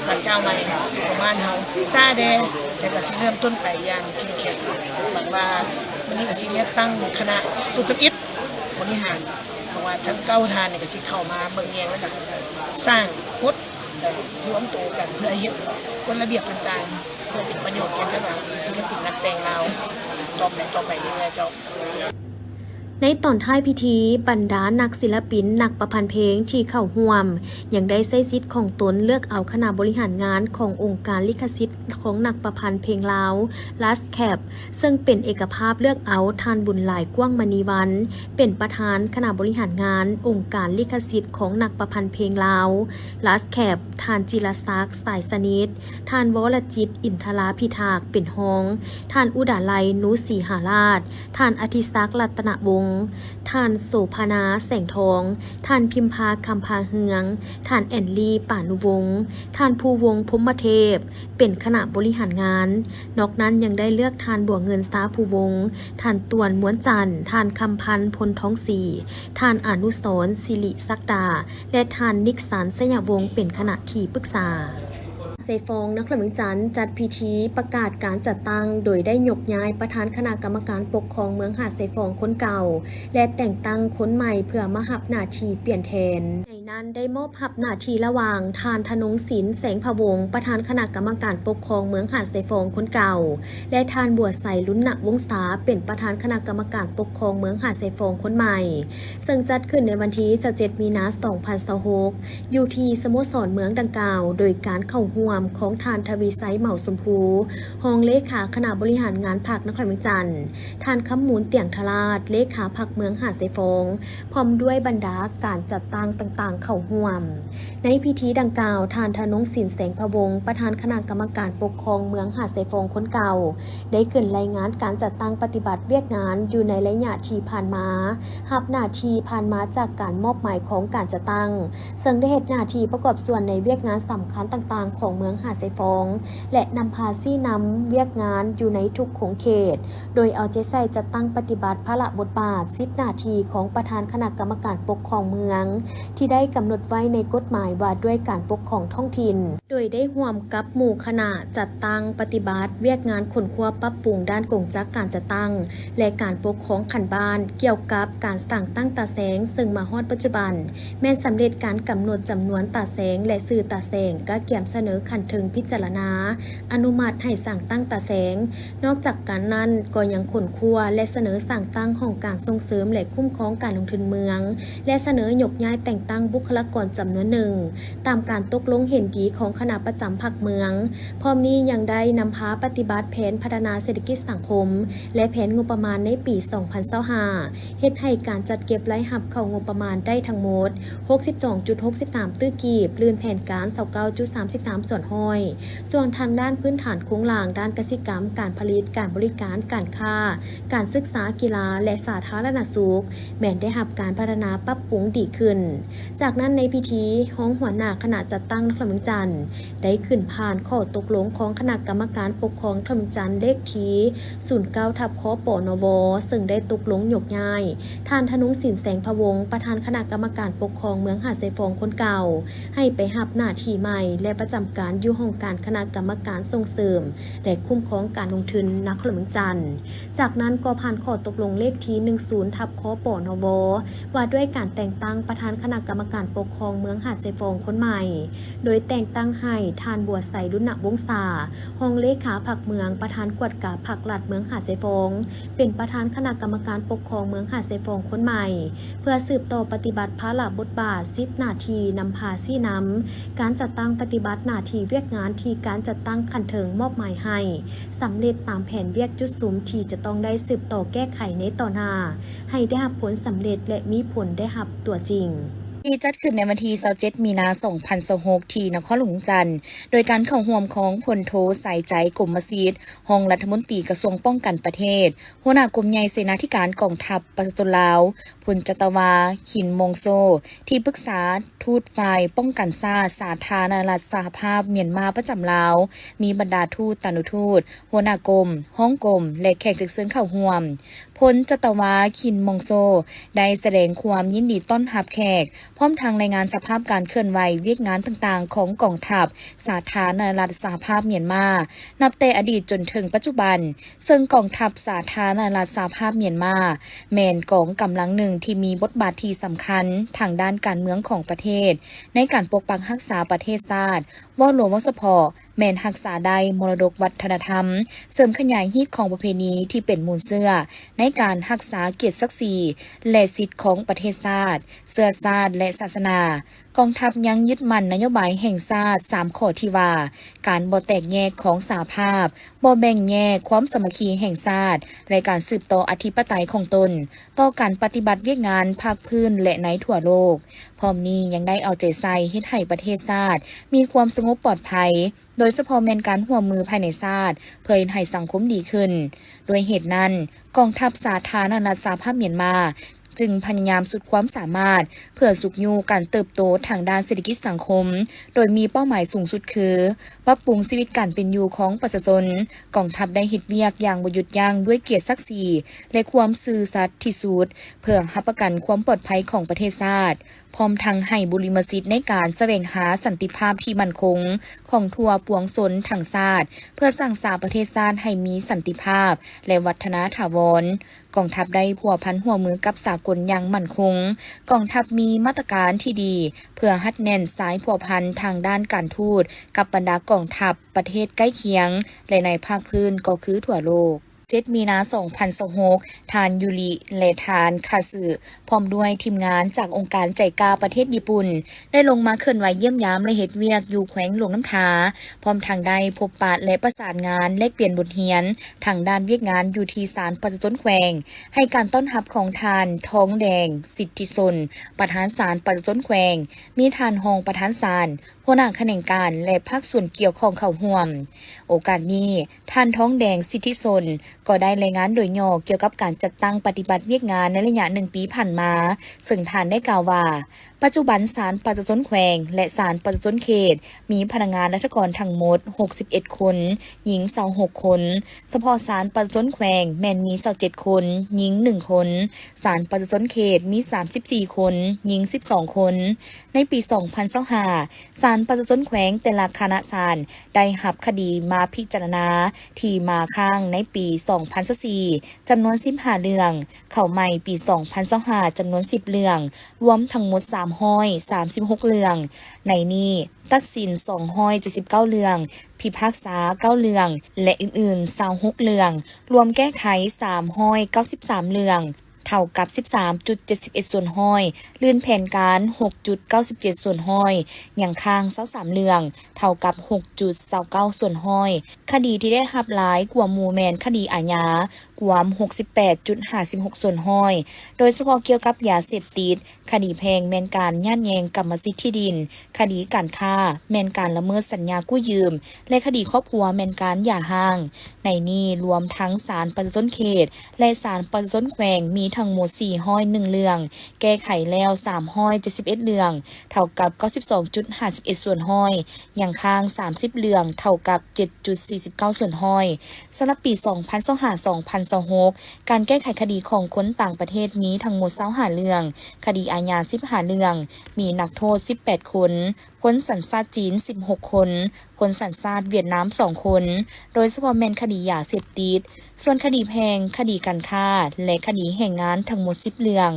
ບາດກ້າວໃໝ່ຂອງບ້ານເຮົາ ຊ້າແດ່ ແຕ່ກະຊິເລີ່ມຕົ້ນໄປຢ່າງເຂັ້ມແຂງ. ຫວັງວ່າມື້ນີ້ກະຊິເລືອກຕັ້ງຄະນະຊຸດທຳອິດບໍລິຫານ ເພາະວ່າທັງເກົ້າທ່ານນີ້ກະຊິເຂົ້າມາເບິ່ງແຍງ ແລ້ວກະສ້າງກົດ ເອີ ລວມໂຕກັນເພື່ອເຮັດກົດລະບຽບຕ່າງໆ ເພື່ອເປັນປະໂຫຍດແກ່ຄະນະສິລະປິນນັກແຕ່ງລາວຕໍ່ໄປ ຕໍ່ໄປເລື້ອຍໆ ເຈົ້າ. ໃນຕອນທ້າຍພິທີ, ບັນດານັກສິລະປິນ, ນັກປະພັນເພງທີ່ເຂົ້າຮ່ວມ ຍັງໄດ້ໃຊ້ສິດຂອງຕົນເລືອກເອົາຄະນະບໍລິຫານງານຂອງອົງການລິຂະສິດຂອງນັກປະພັນເພງລາວ ລາສແຄບ ເຊິ່ງເປັນເອກະພາບເລືອກເອົາທ່ານ ບຸນຫຼາຍ ກວ້າງມະນີວັນ ເປັນປະທານຄະນະບໍລິຫານງານອົງການລິຂະສິດຂອງນັກປະພັນເພງລາວ ລາສແຄບ, ທ່ານ ຈິລະສັກ ສາຍສະໜິດ, ທ່ານ ວໍລະຈິດ ອິນທະລາພິທັກ ເປັນຮອງ, ທ່ານ ອຸດາໄລ ນູສີຫາລາດ, ທ່ານ ອະທິສັກ ລັດຕະນະວົງ, ທ່ານ ໂສພະນາ ແສງທອງ, ທ່ານ ພິມພາ ຄຳພາເຮືອງ, ທ່ານ ແອນລີ ປານຸວົງ, ທ່ານ ພູວົງ ພົມມະເທບ ເປັນຄະນະບໍລິຫານງານ. ນອກນັ້ນຍັງໄດ້ເລືອກທ່ານ ບົວເງິນ ຊາພູວົງ, ທ່ານ ຕ່ວນ ມ້ວນຈັນ, ທ່ານ ຄຳພັນ ພົນທອງສີ, ທ່ານ ອານຸສອນ ສິລິສັກດາ ແລະ ທ່ານ ນິກສັນ ໄຊຍະວົງ ເປັນຄະນະທີ່ປຶກສາ. ເຊຟອງ ນະຄອນຫຼວງວຽງຈັນ ຈັດພິທີປະກາດການຈັດຕັ້ງ ໂດຍໄດ້ຍົກຍ້າຍປະທານຄະນະກຳມະການປົກຄອງເມືອງຫາດເຊຟອງຄົນເກົ່າ ແລະ ແຕ່ງຕັ້ງຄົນໃໝ່ເພື່ອມາຮັບໜ້າທີ່ປ່ຽນແທນ. ໃນນັ້ນໄດ້ມອບຮັບໜ້າທີ່ລະຫວ່າງ ທ່ານ ທະນົງສິນ ແສງພະວົງ ປະທານຄະນະກຳມະການປົກຄອງເມືອງຫາດເຊຟອງຄົນເກົ່າ ແລະ ທ່ານ ບົວໄຊ ລຸນນະວົງສາ ເປັນປະທານຄະນະກຳມະການປົກຄອງເມືອງຫາດເຊຟອງຄົນໃໝ່. ເຊິ່ງຈັດຂຶ້ນໃນວັນທີຊາວເຈັດ ມີນາ ສອງພັນຊາວຫົກ ຢູ່ທີ່ສະໂມສອນເມືອງດັ່ງກ່າວ ໂດຍການເຂົ້າຮ່ວມຂອງທ່ານ ທະວີໄຊ ເໝົາຊົມພູ ຮອງເລຂາຄະນະບໍລິຫານງານພັກນະຄອນຫຼວງວຽງຈັນ, ທ່ານ ຄຳມູນ ຕຽງທະລາດ ເລຂາພັກເມືອງຫາດເຊຟອງ ພ້ອມດ້ວຍບັນດາການຈັດຕັ້ງຕ່າງໆເຂົ້າຮ່ວມ. ໃນພິທີດັ່ງກ່າວ, ທ່ານ ທະນົງສິນ ແສງພະວົງ ປະທານຄະນະກຳມະການປົກຄອງເມືອງຫາດເຊຟອງຄົນເກົ່າ ໄດ້ຂຶ້ນລາຍງານການຈັດຕັ້ງປະຕິບັດວຽກງານຢູ່ໃນໄລຍະທີ່ຜ່ານມາ, ຮັບໜ້າທີ່ຜ່ານມາຈາກການມອບໝາຍຂອງການຈັດຕັ້ງ, ເຊິ່ງໄດ້ເຮັດໜ້າທີ່ປະກອບສ່ວນໃນວຽກງານສຳຄັນຕ່າງໆຂອງເມືອງຫາດເຊຟອງ ແລະ ນຳພາຊີ້ນຳວຽກງານຢູ່ໃນທຸກຂົງເຂດ, ໂດຍເອົາໃຈໃສ່ຈັດຕັ້ງປະຕິບັດພາລະບົດບາດ, ສິດໜ້າທີ່ຂອງປະທານຄະນະກຳມະການປົກຄອງເມືອງ ທີ່ໄດ້ ໄດ້ກຳນົດໄວ້ໃນກົດໝາຍວ່າດ້ວຍການປົກຄອງທ້ອງຖິ່ນ, ໂດຍໄດ້ຮ່ວມກັບໝູ່ຄະນະຈັດຕັ້ງປະຕິບັດວຽກງານຄົ້ນຄວ້າປັບປຸງດ້ານກົງຈັກການຈັດຕັ້ງ ແລະ ການປົກຄອງຂັ້ນບ້ານ ກ່ຽວກັບການສ້າງຕັ້ງຕາແສງ, ເຊິ່ງມາຮອດປັດຈຸບັນ ແມ່ນສຳເລັດການກຳນົດຈຳນວນຕາແສງ ແລະ ຊື່ຕາແສງ ກະກຽມສະເໜີຂັ້ນເທິງພິຈາລະນາ ອະນຸມັດໃຫ້ສ້າງຕັ້ງຕາແສງ. ນອກຈາກນັ້ນ ກໍຍັງຄົ້ນຄວ້າ ແລະ ສະເໜີສ້າງຕັ້ງຫ້ອງການສົ່ງເສີມ ແລະ ຄຸ້ມຄອງການລົງທຶນເມືອງ ແລະ ສະເໜີຍົກຍ້າຍແຕ່ງຕັ້ງບຸກຄະລາກອນຈຳນວນໜຶ່ງ ຕາມການຕົກລົງເຫັນດີຂອງຄະນະປະຈຳພັກເມືອງ. ພ້ອມນີ້ຍັງໄດ້ນຳພາປະຕິບັດແຜນພັດທະນາເສດຖະກິດສັງຄົມ ແລະ ແຜນງົບປະມານໃນປີສອງພັນຊາວຫ້າ ເຮັດໃຫ້ການຈັດເກັບລາຍຮັບເຂົ້າງົບປະມານໄດ້ທັງໝົດຫົກສິບສອງຈຸດຫົກສິບສາມຕື້ກີບ, ລື່ນແຜນການຊາວເກົ້າຈຸດສາມສິບສາມສ່ວນຮ້ອຍ. ສ່ວນທາງດ້ານພື້ນຖານໂຄງລ່າງ, ດ້ານກະສິກຳ, ການຜະລິດ, ການບໍລິການ, ການຄ້າ, ການສຶກສາ, ກິລາ ແລະ ສາທາລະນະສຸກ ແມ່ນໄດ້ຮັບການພັດທະນາປັບປຸງດີຂຶ້ນ. ຈາກນັ້ນໃນພິທີ, ຮອງຫົວໜ້າຄະນະຈັດຕັ້ງນະຄອນຫຼວງວຽງຈັນ ໄດ້ຂຶ້ນຜ່ານຂໍ້ຕົກລົງຂອງຄະນະກຳມະການປົກຄອງນະຄອນຫຼວງວຽງຈັນເລກທີສູນເກົ້າທັບ ຄປນວ ເຊິ່ງໄດ້ຕົກລົງຍົກຍ້າຍທ່ານ ທະນົງສິນ ແສງພະວົງ ປະທານຄະນະກຳມະການປົກຄອງເມືອງຫາດຊາຍຟອງຄົນເກົ່າ ໃຫ້ໄປຮັບໜ້າທີ່ໃໝ່ ແລະ ປະຈຳການຢູ່ຫ້ອງການຄະນະກຳມະການສົ່ງເສີມ ແລະ ຄຸ້ມຄອງການລົງທຶນນະຄອນຫຼວງວຽງຈັນ. ຈາກນັ້ນກໍຜ່ານຂໍ້ຕົກລົງເລກທີໜຶ່ງສູນທັບ ຄປນວ ວ່າດ້ວຍການແຕ່ງຕັ້ງປະທານຄະນະກຳມະການປົກຄອງເມືອງຫາດຊາຍຟອງຄົນໃໝ່, ໂດຍແຕ່ງຕັ້ງໃຫ້ທ່ານ ບົວໄຊ ລຸນນະວົງສາ ຮອງເລຂາພັກເມືອງ, ປະທານກວດກາພັກລັດເມືອງຫາດຊາຍຟອງ ເປັນປະທານຄະນະກຳມະການປົກຄອງເມືອງຫາດຊາຍຟອງຄົນໃໝ່ ເພື່ອສືບຕໍ່ປະຕິບັດພາລະບົດບາດ, ສິດ, ໜ້າທີ່, ນຳພາຊີ້ນຳການຈັດຕັ້ງປະຕິບັດໜ້າທີ່ວຽກງານທີ່ການຈັດຕັ້ງຂັ້ນເທິງມອບໝາຍໃຫ້ ສຳເລັດຕາມແຜນວຽກຈຸດສຸມທີ່ຈະຕ້ອງໄດ້ສືບຕໍ່ແກ້ໄຂໃນຕໍ່ໜ້າ ໃຫ້ໄດ້ຮັບຜົນສຳເລັດ ແລະ ມີຜົນໄດ້ຮັບຕົວຈິງ. ທີ່ຈັດຂຶ້ນໃນວັນທີຊາວເຈັດ ມີນາ ສອງພັນຊາວຫົກ ທີ່ນະຄອນຫຼວງວຽງຈັນ ໂດຍການເຂົ້າຮ່ວມຂອງ ພົນໂທ ສາຍໃຈ ກົມມະສິດ ຮອງລັດຖະມົນຕີກະຊວງປ້ອງກັນປະເທດ, ຫົວໜ້າກົມໃຫຍ່ເສນາທິການກອງທັບປະຊາຊົນລາວ, ພົນຈັດຕະວາ ຄິນ ມົງໂຊ ທີ່ປຶກສາທູດຝ່າຍປ້ອງກັນຊາດ ສາທາລະນະລັດສະຫະພາບມຽນມາປະຈຳລາວ, ມີບັນດາທູດ, ຕານຸທູດ, ຫົວໜ້າກົມ, ຮອງກົມ ແລະ ແຂກຖືກເຊີນເຂົ້າຮ່ວມ. ພົນຈັດຕະວາ ຄິນ ມົງໂຊ ໄດ້ສະແດງຄວາມຍິນດີຕ້ອນຮັບແຂກ, ພ້ອມທັງລາຍງານສະພາບການເຄື່ອນໄຫວວຽກງານຕ່າງໆຂອງກອງທັບສາທາລະນະລັດສະຫະພາບມຽນມາ ນັບແຕ່ອະດີດຈົນເຖິງປັດຈຸບັນ, ເຊິ່ງກອງທັບສາທາລະນະລັດສະຫະພາບມຽນມາ ແມ່ນກອງກຳລັງໜຶ່ງທີ່ມີບົດບາດທີ່ສຳຄັນທາງດ້ານການເມືອງຂອງປະເທດ ໃນການປົກປັກຮັກສາປະເທດຊາດ, ເວົ້າລວມເວົ້າສະເພາະ ແມ່ນຮັກສາໄດ້ມໍລະດົກວັດທະນະທຳ, ເສີມຂະຫຍາຍຮີດຄອງປະເພນີທີ່ເປັນມູນເຊື້ອໃນການຮັກສາກຽດສັກສີ ແລະ ສິດຂອງປະເທດຊາດ, ເຊື້ອຊາດ ແລະ ສາສະໜາ. ກອງທັບຍັງຍຶດໝັ້ນນະໂຍບາຍແຫ່ງຊາດສາມຂໍ້ທີ່ວ່າ ການບໍ່ແຕກແຍກຂອງສະຫະພາບ, ບໍ່ແບ່ງແຍກຄວາມສາມັກຄີແຫ່ງຊາດ ແລະ ການສືບຕໍ່ອະທິປະໄຕຂອງຕົນ ຕໍ່ການປະຕິບັດວຽກງານພາກພື້ນ ແລະ ໃນທົ່ວໂລກ. ພ້ອມນີ້ຍັງໄດ້ເອົາໃຈໃສ່ເຮັດໃຫ້ປະເທດຊາດມີຄວາມສະຫງົບປອດໄພ, ໂດຍສະເພາະແມ່ນການຮ່ວມມືພາຍໃນຊາດ ເພື່ອເຮັດໃຫ້ສັງຄົມດີຂຶ້ນ. ດ້ວຍເຫດນັ້ນ, ກອງທັບສາທາລະນະລັດສະຫະພາບມຽນມາ ຈຶ່ງພະຍາຍາມສຸດຄວາມສາມາດ ເພື່ອຊຸກຍູ້ການເຕີບໂຕທາງດ້ານເສດຖະກິດສັງຄົມ, ໂດຍມີເປົ້າໝາຍສູງສຸດຄື ປັບປຸງຊີວິດການເປັນຢູ່ຂອງປະຊາຊົນ. ກອງທັບໄດ້ເຮັດວຽກຢ່າງບໍ່ຢຸດຢັ້ງດ້ວຍກຽດສັກສີ ແລະ ຄວາມຊື່ສັດທີ່ສຸດ ເພື່ອຮັບປະກັນຄວາມປອດໄພຂອງປະເທດຊາດ. ພ້ອມທັງໃຫ້ບຸລິມະສິດໃນການສະແຫວງຫາສັນຕິພາບທີ່ໝັ້ນຄົງຂອງທົ່ວປວງຊົນທັງຊາດ ເພື່ອສ້າງສາປະເທດຊາດໃຫ້ມີສັນຕິພາບ ແລະ ວັດທະນາຖາວອນ. ກອງທັບໄດ້ພົວພັນຮ່ວມມືກັບສາກົນຢ່າງໝັ້ນຄົງ. ກອງທັບມີມາດຕະການທີ່ດີເພື່ອຮັດແໜ້ນສາຍພົວພັນທາງດ້ານການທູດກັບບັນດາກອງທັບປະເທດໃກ້ຄຽງ ແລະ ໃນພາກພື້ນກໍຄືທົ່ວໂລກ. ເຈັດ ມີນາ ສອງພັນຊາວຫົກ ທ່ານ ຢູຣິ ແລະ ທ່ານ ຄາຊຶ ພ້ອມດ້ວຍທີມງານຈາກອົງການໄຈກາປະເທດຍີ່ປຸ່ນ ໄດ້ລົງມາເຄື່ອນໄຫວຢ້ຽມຢາມ ແລະ ເຮັດວຽກຢູ່ແຂວງຫຼວງນ້ຳທາ, ພ້ອມທັງໄດ້ພົບປະ ແລະ ປະສານງານແລກປ່ຽນບົດຮຽນທາງດ້ານວຽກງານຢູ່ທີ່ສານປະຊາຊົນແຂວງ, ໃຫ້ການຕ້ອນຮັບຂອງທ່ານ ທອງແດງ ສິດທິຊົນ ປະທານສານປະຊາຊົນແຂວງ, ມີທ່ານຮອງປະທານສານ, ຫົວໜ້າຂະແໜງການ ແລະ ພາກສ່ວນກ່ຽວຂ້ອງເຂົ້າຮ່ວມ. ໂອກາດນີ້, ທ່ານ ທອງແດງ ສິດທິຊົນ ກໍໄດ້ລາຍງານໂດຍຫຍໍ້ກ່ຽວກັບການຈັດຕັ້ງປະຕິບັດວຽກງານໃນໄລຍະໜຶ່ງປີຜ່ານມາ, ເຊິ່ງທ່ານໄດ້ກ່າວວ່າ ປັດຈຸບັນສານປະຊາຊົນແຂວງ ແລະ ສານປະຊາຊົນເຂດ ມີພະນັກງານລັດຖະກອນທັງໝົດຫົກສິບເອັດຄົນ, ຍິງຊາວຫົກຄົນ. ສະເພາະສານປະຊາຊົນແຂວງແມ່ນມີຊາວເຈັດຄົນ, ຍິງໜຶ່ງຄົນ. ສານປະຊາຊົນເຂດມີສາມສິບສີ່ຄົນ, ຍິງສິບສອງຄົນ. ໃນປີສອງພັນຊາວຫ້າ ສານປະຊາຊົນແຂວງແຕ່ລະຄະນະສານໄດ້ຮັບຄະດີມາພິຈາລະນາທີ່ມາຄ້າງໃນປີສອງພັນຊາວສີ່ ຈຳນວນສິບຫ້າເລື່ອງ, ເຂົ້າໃໝ່ປີສອງພັນຊາວຫ້າ ຈຳນວນສິບເລື່ອງ, ລວມທັງໝົດສາມຮ້ອຍສາມສິບຫົກເລື່ອງ. ໃນນີ້ຕັດສິນສອງຮ້ອຍເຈັດສິບເກົ້າເລື່ອງ, ພິພາກສາເກົ້າເລື່ອງ ແລະ ອື່ນໆຊາວຫົກເລື່ອງ, ລວມແກ້ໄຂສາມຮ້ອຍເກົ້າສິບສາມເລື່ອງ ເທົ່າກັບສິບສາມຈຸດເຈັດສິບເອັດສ່ວນຮ້ອຍ, ລື່ນແຜນການຫົກຈຸດເກົ້າສິບເຈັດສ່ວນຮ້ອຍ, ຍັງຄ້າງຊາວສາມເລື່ອງ ເທົ່າກັບຫົກຈຸດຊາວເກົ້າສ່ວນຮ້ອຍ. ຄະດີທີ່ໄດ້ຮັບຫຼາຍກວ່າໝູ່ແມ່ນຄະດີອາຍາ ກວມຫົກສິບແປດຈຸດຫ້າສິບຫົກສ່ວນຮ້ອຍ, ໂດຍສະເພາະກ່ຽວກັບຢາເສບຕິດ, ຄະດີແພ່ງແມ່ນການຍາດແຍ່ງກຳມະສິດທີ່ດິນ, ຄະດີການຄ້າແມ່ນການລະເມີດສັນຍາກູ້ຢືມ ແລະ ຄະດີຄອບຄົວແມ່ນການຢ່າຮ້າງ. ໃນນີ້ລວມທັງສານປະຊາຊົນເຂດ ແລະ ສານປະຊາຊົນແຂວງມີທັງໝົດສີ່ຮ້ອຍເອັດເລື່ອງ, ແກ້ໄຂແລ້ວສາມຮ້ອຍເຈັດສິບເອັດເລື່ອງ ເທົ່າກັບເກົ້າສິບສອງຈຸດຫ້າສິບເອັດສ່ວນຮ້ອຍ, ຍັງຄ້າງສາມສິບເລື່ອງ ເທົ່າກັບເຈັດຈຸດສີ່ສິບເກົ້າສ່ວນຮ້ອຍ. ສຳລັບປີສອງພັນຊາວຫ້າ ສອງພັນຊາວຫົກ ການແກ້ໄຂຄະດີຂອງຄົນຕ່າງປະເທດມີທັງໝົດຊາວຫ້າເລື່ອງ, ຄະດີອາຍາສິບຫ້າເລື່ອງ, ມີນັກໂທດສິບແປດຄົນ, ຄົນສັນຊາດຈີນສິບຫົກຄົນ, ຄົນສັນຊາດຫວຽດນາມສອງຄົນ, ໂດຍສະເພາະແມ່ນຄະດີຢາເສບຕິດ, ສ່ວນຄະດີແພ່ງ, ຄະດີການຄ້າ ແລະ ຄະດີແຮງງານທັງໝົດສິບເລື່ອງ.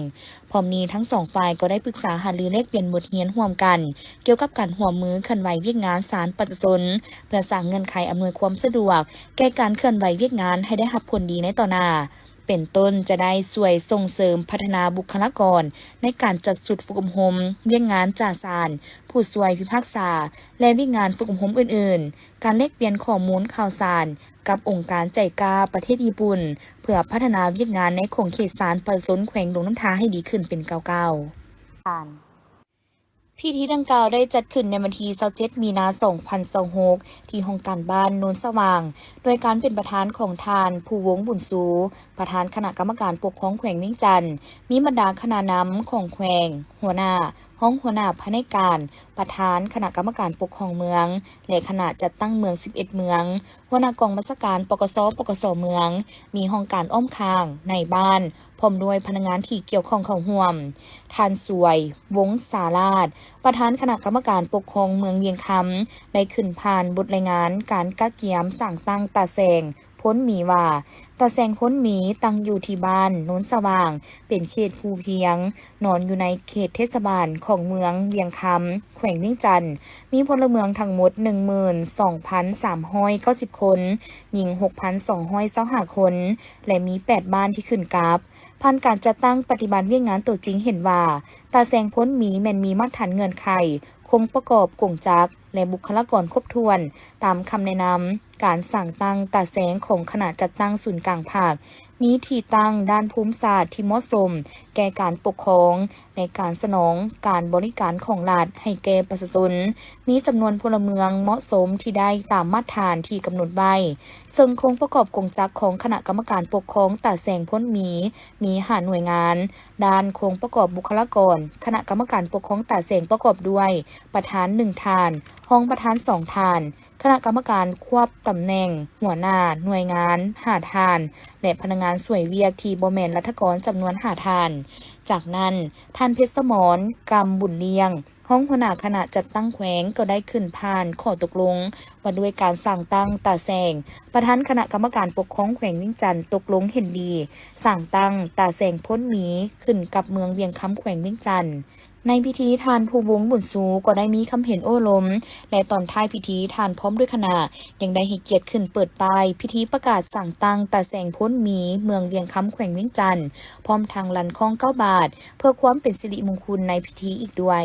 ພ້ອມນີ້ທັງສອງຝ່າຍກໍໄດ້ປຶກສາຫາລືແລກປ່ຽນບົດຮຽນຮ່ວມກັນ ກ່ຽວກັບການຮ່ວມມືເຄື່ອນໄຫວວຽກງານສານປະຊາຊົນ ເພື່ອສ້າງເງື່ອນໄຂອຳນວຍຄວາມສະດວກແກ່ການເຄື່ອນໄຫວວຽກງານໃຫ້ໄດ້ຮັບຜົນດີໃນຕໍ່ໜ້າ. ເປັນຕົ້ນຈະໄດ້ຊ່ວຍສົ່ງເສີມພັດທະນາບຸກຄະລາກອນໃນການຈັດຊຸດຝຶກອົບຮົມວຽກງານຈາສານ, ຜູ້ຊ່ວຍພິພາກສາ ແລະ ວຽກງານຝຶກອົບຮົມອື່ນໆ, ການແລກປ່ຽນຂໍ້ມູນຂ່າວສານກັບອົງການໄຈກາປະເທດຍີ່ປຸ່ນ ເພື່ອພັດທະນາວຽກງານໃນຂົງເຂດສານປະຊາຊົນແຂວງຫຼວງນ້ຳທາໃຫ້ດີຂຶ້ນເປັນກ້າວໆ. ພິທີດັ່ງກ່າວໄດ້ຈັດຂຶ້ນໃນວັນທີຊາວເຈັດ ມີນາ ສອງພັນຊາວຫົກ ທີ່ຫ້ອງການບ້ານໂນນສະຫວ່າງ ໂດຍການເປັນປະທານຂອງທ່ານ ພູວົງ ບຸນຊູ ປະທານຄະນະກຳມະການປົກຄອງແຂວງວຽງຈັນ, ມີບັນດາຄະນະນຳຂອງແຂວງ, ຫົວໜ້າ, ຮອງຫົວໜ້າພະແນກການ, ປະທານຄະນະກຳມະການປົກຄອງເມືອງ ແລະ ຄະນະຈັດຕັ້ງເມືອງສິບເອັດເມືອງ, ຫົວໜ້າກອງບັນຊາການ ປກສ, ປກສ ເມືອງ, ມີຫ້ອງການອ້ອມຂ້າງ, ນາຍບ້ານ, ພ້ອມດ້ວຍພະນັກງານທີ່ກ່ຽວຂ້ອງເຂົ້າຮ່ວມ. ທ່ານ ສວຍ ວົງສາລາດ ປະທານຄະນະກຳມະການປົກຄອງເມືອງວຽງຄຳ ໄດ້ຂຶ້ນຜ່ານບົດລາຍງານການກະກຽມສ້າງຕັ້ງຕາແສງ ພົນໝີວ່າ ຕາແສງພົນໝີຕັ້ງຢູ່ທີ່ບ້ານໂນນສະຫວ່າງ ເປັນເຂດພູພຽງ, ນອນຢູ່ໃນເຂດເທດສະບານຂອງເມືອງວຽງຄຳ ແຂວງວຽງຈັນ, ມີພົນລະເມືອງທັງໝົດ ໜຶ່ງໝື່ນສອງພັນສາມຮ້ອຍເກົ້າສິບຄົນ, ຍິງ ຫົກພັນສອງຮ້ອຍຊາວຫ້າຄົນ ແລະ ມີແປດບ້ານທີ່ຂຶ້ນກັບ. ຜ່ານການຈັດຕັ້ງປະຕິບັດວຽກງານຕົວຈິງເຫັນວ່າ ຕາແສງພົນໝີແມ່ນມີມາດຖານເງື່ອນໄຂ, ໂຄງປະກອບ, ກົງຈັກ ແລະ ບຸກຄະລາກອນຄົບຖ້ວນ ຕາມຄຳແນະນຳການສ້າງຕັ້ງຕາແສງຂອງຄະນະຈັດຕັ້ງສູນກາງພັກ, ມີທີ່ຕັ້ງດ້ານພູມສາດທີ່ເໝາະສົມແກ່ການປົກຄອງ ໃນການສະໜອງການບໍລິການຂອງລັດໃຫ້ແກ່ປະຊາຊົນ, ມີຈຳນວນພົນລະເມືອງເໝາະສົມທີ່ໄດ້ຕາມມາດຖານທີ່ກຳນົດໄວ້. ເຊິ່ງໂຄງປະກອບກົງຈັກຂອງຄະນະກຳມະການປົກຄອງຕາແສງພົນໝີ ມີຫ້າໜ່ວຍງານ. ດ້ານໂຄງປະກອບບຸກຄະລາກອນ, ຄະນະກຳມະການປົກຄອງຕາແສງປະກອບດ້ວຍ ປະທານໜຶ່ງທ່ານ, ຮອງປະທານສອງທ່ານ, ຄະນະກຳມະການຄວບຕຳແໜ່ງຫົວໜ້າໜ່ວຍງານຫ້າທ່ານ ແລະ ພະນັກງານຊ່ວຍວຽກທີ່ບໍ່ແມ່ນລັດຖະກອນຈຳນວນຫ້າທ່ານ. ຈາກນັ້ນ, ທ່ານ ເພັດສະໝອນ ກຳບຸນລ້ຽງ ຮອງຫົວໜ້າຄະນະຈັດຕັ້ງແຂວງ ກໍໄດ້ຂຶ້ນຜ່ານຂໍ້ຕົກລົງວ່າດ້ວຍການສ້າງຕັ້ງຕາແສງ. ປະທານຄະນະກຳມະການປົກຄອງແຂວງວຽງຈັນຕົກລົງເຫັນດີສ້າງຕັ້ງຕາແສງພົນໝີຂຶ້ນກັບເມືອງວຽງຄຳແຂວງວຽງຈັນ. ໃນພິທີ ທ່ານ ພູວົງ ບຸນຊູ ກໍໄດ້ມີຄຳເຫັນໂອ້ລົມ ແລະ ຕອນທ້າຍພິທີ ທ່ານພ້ອມດ້ວຍຄະນະ ຍັງໄດ້ໃຫ້ກຽດຂຶ້ນເປີດປ້າຍພິທີປະກາດສ້າງຕັ້ງຕາແສງພົນໝີເມືອງວຽງຄຳແຂວງວຽງຈັນ ພ້ອມທັງລັ່ນຄ້ອງເກົ້າບາດ ເພື່ອຄວາມເປັນສິລິມຸງຄຸນໃນພິທີອີກດ້ວຍ.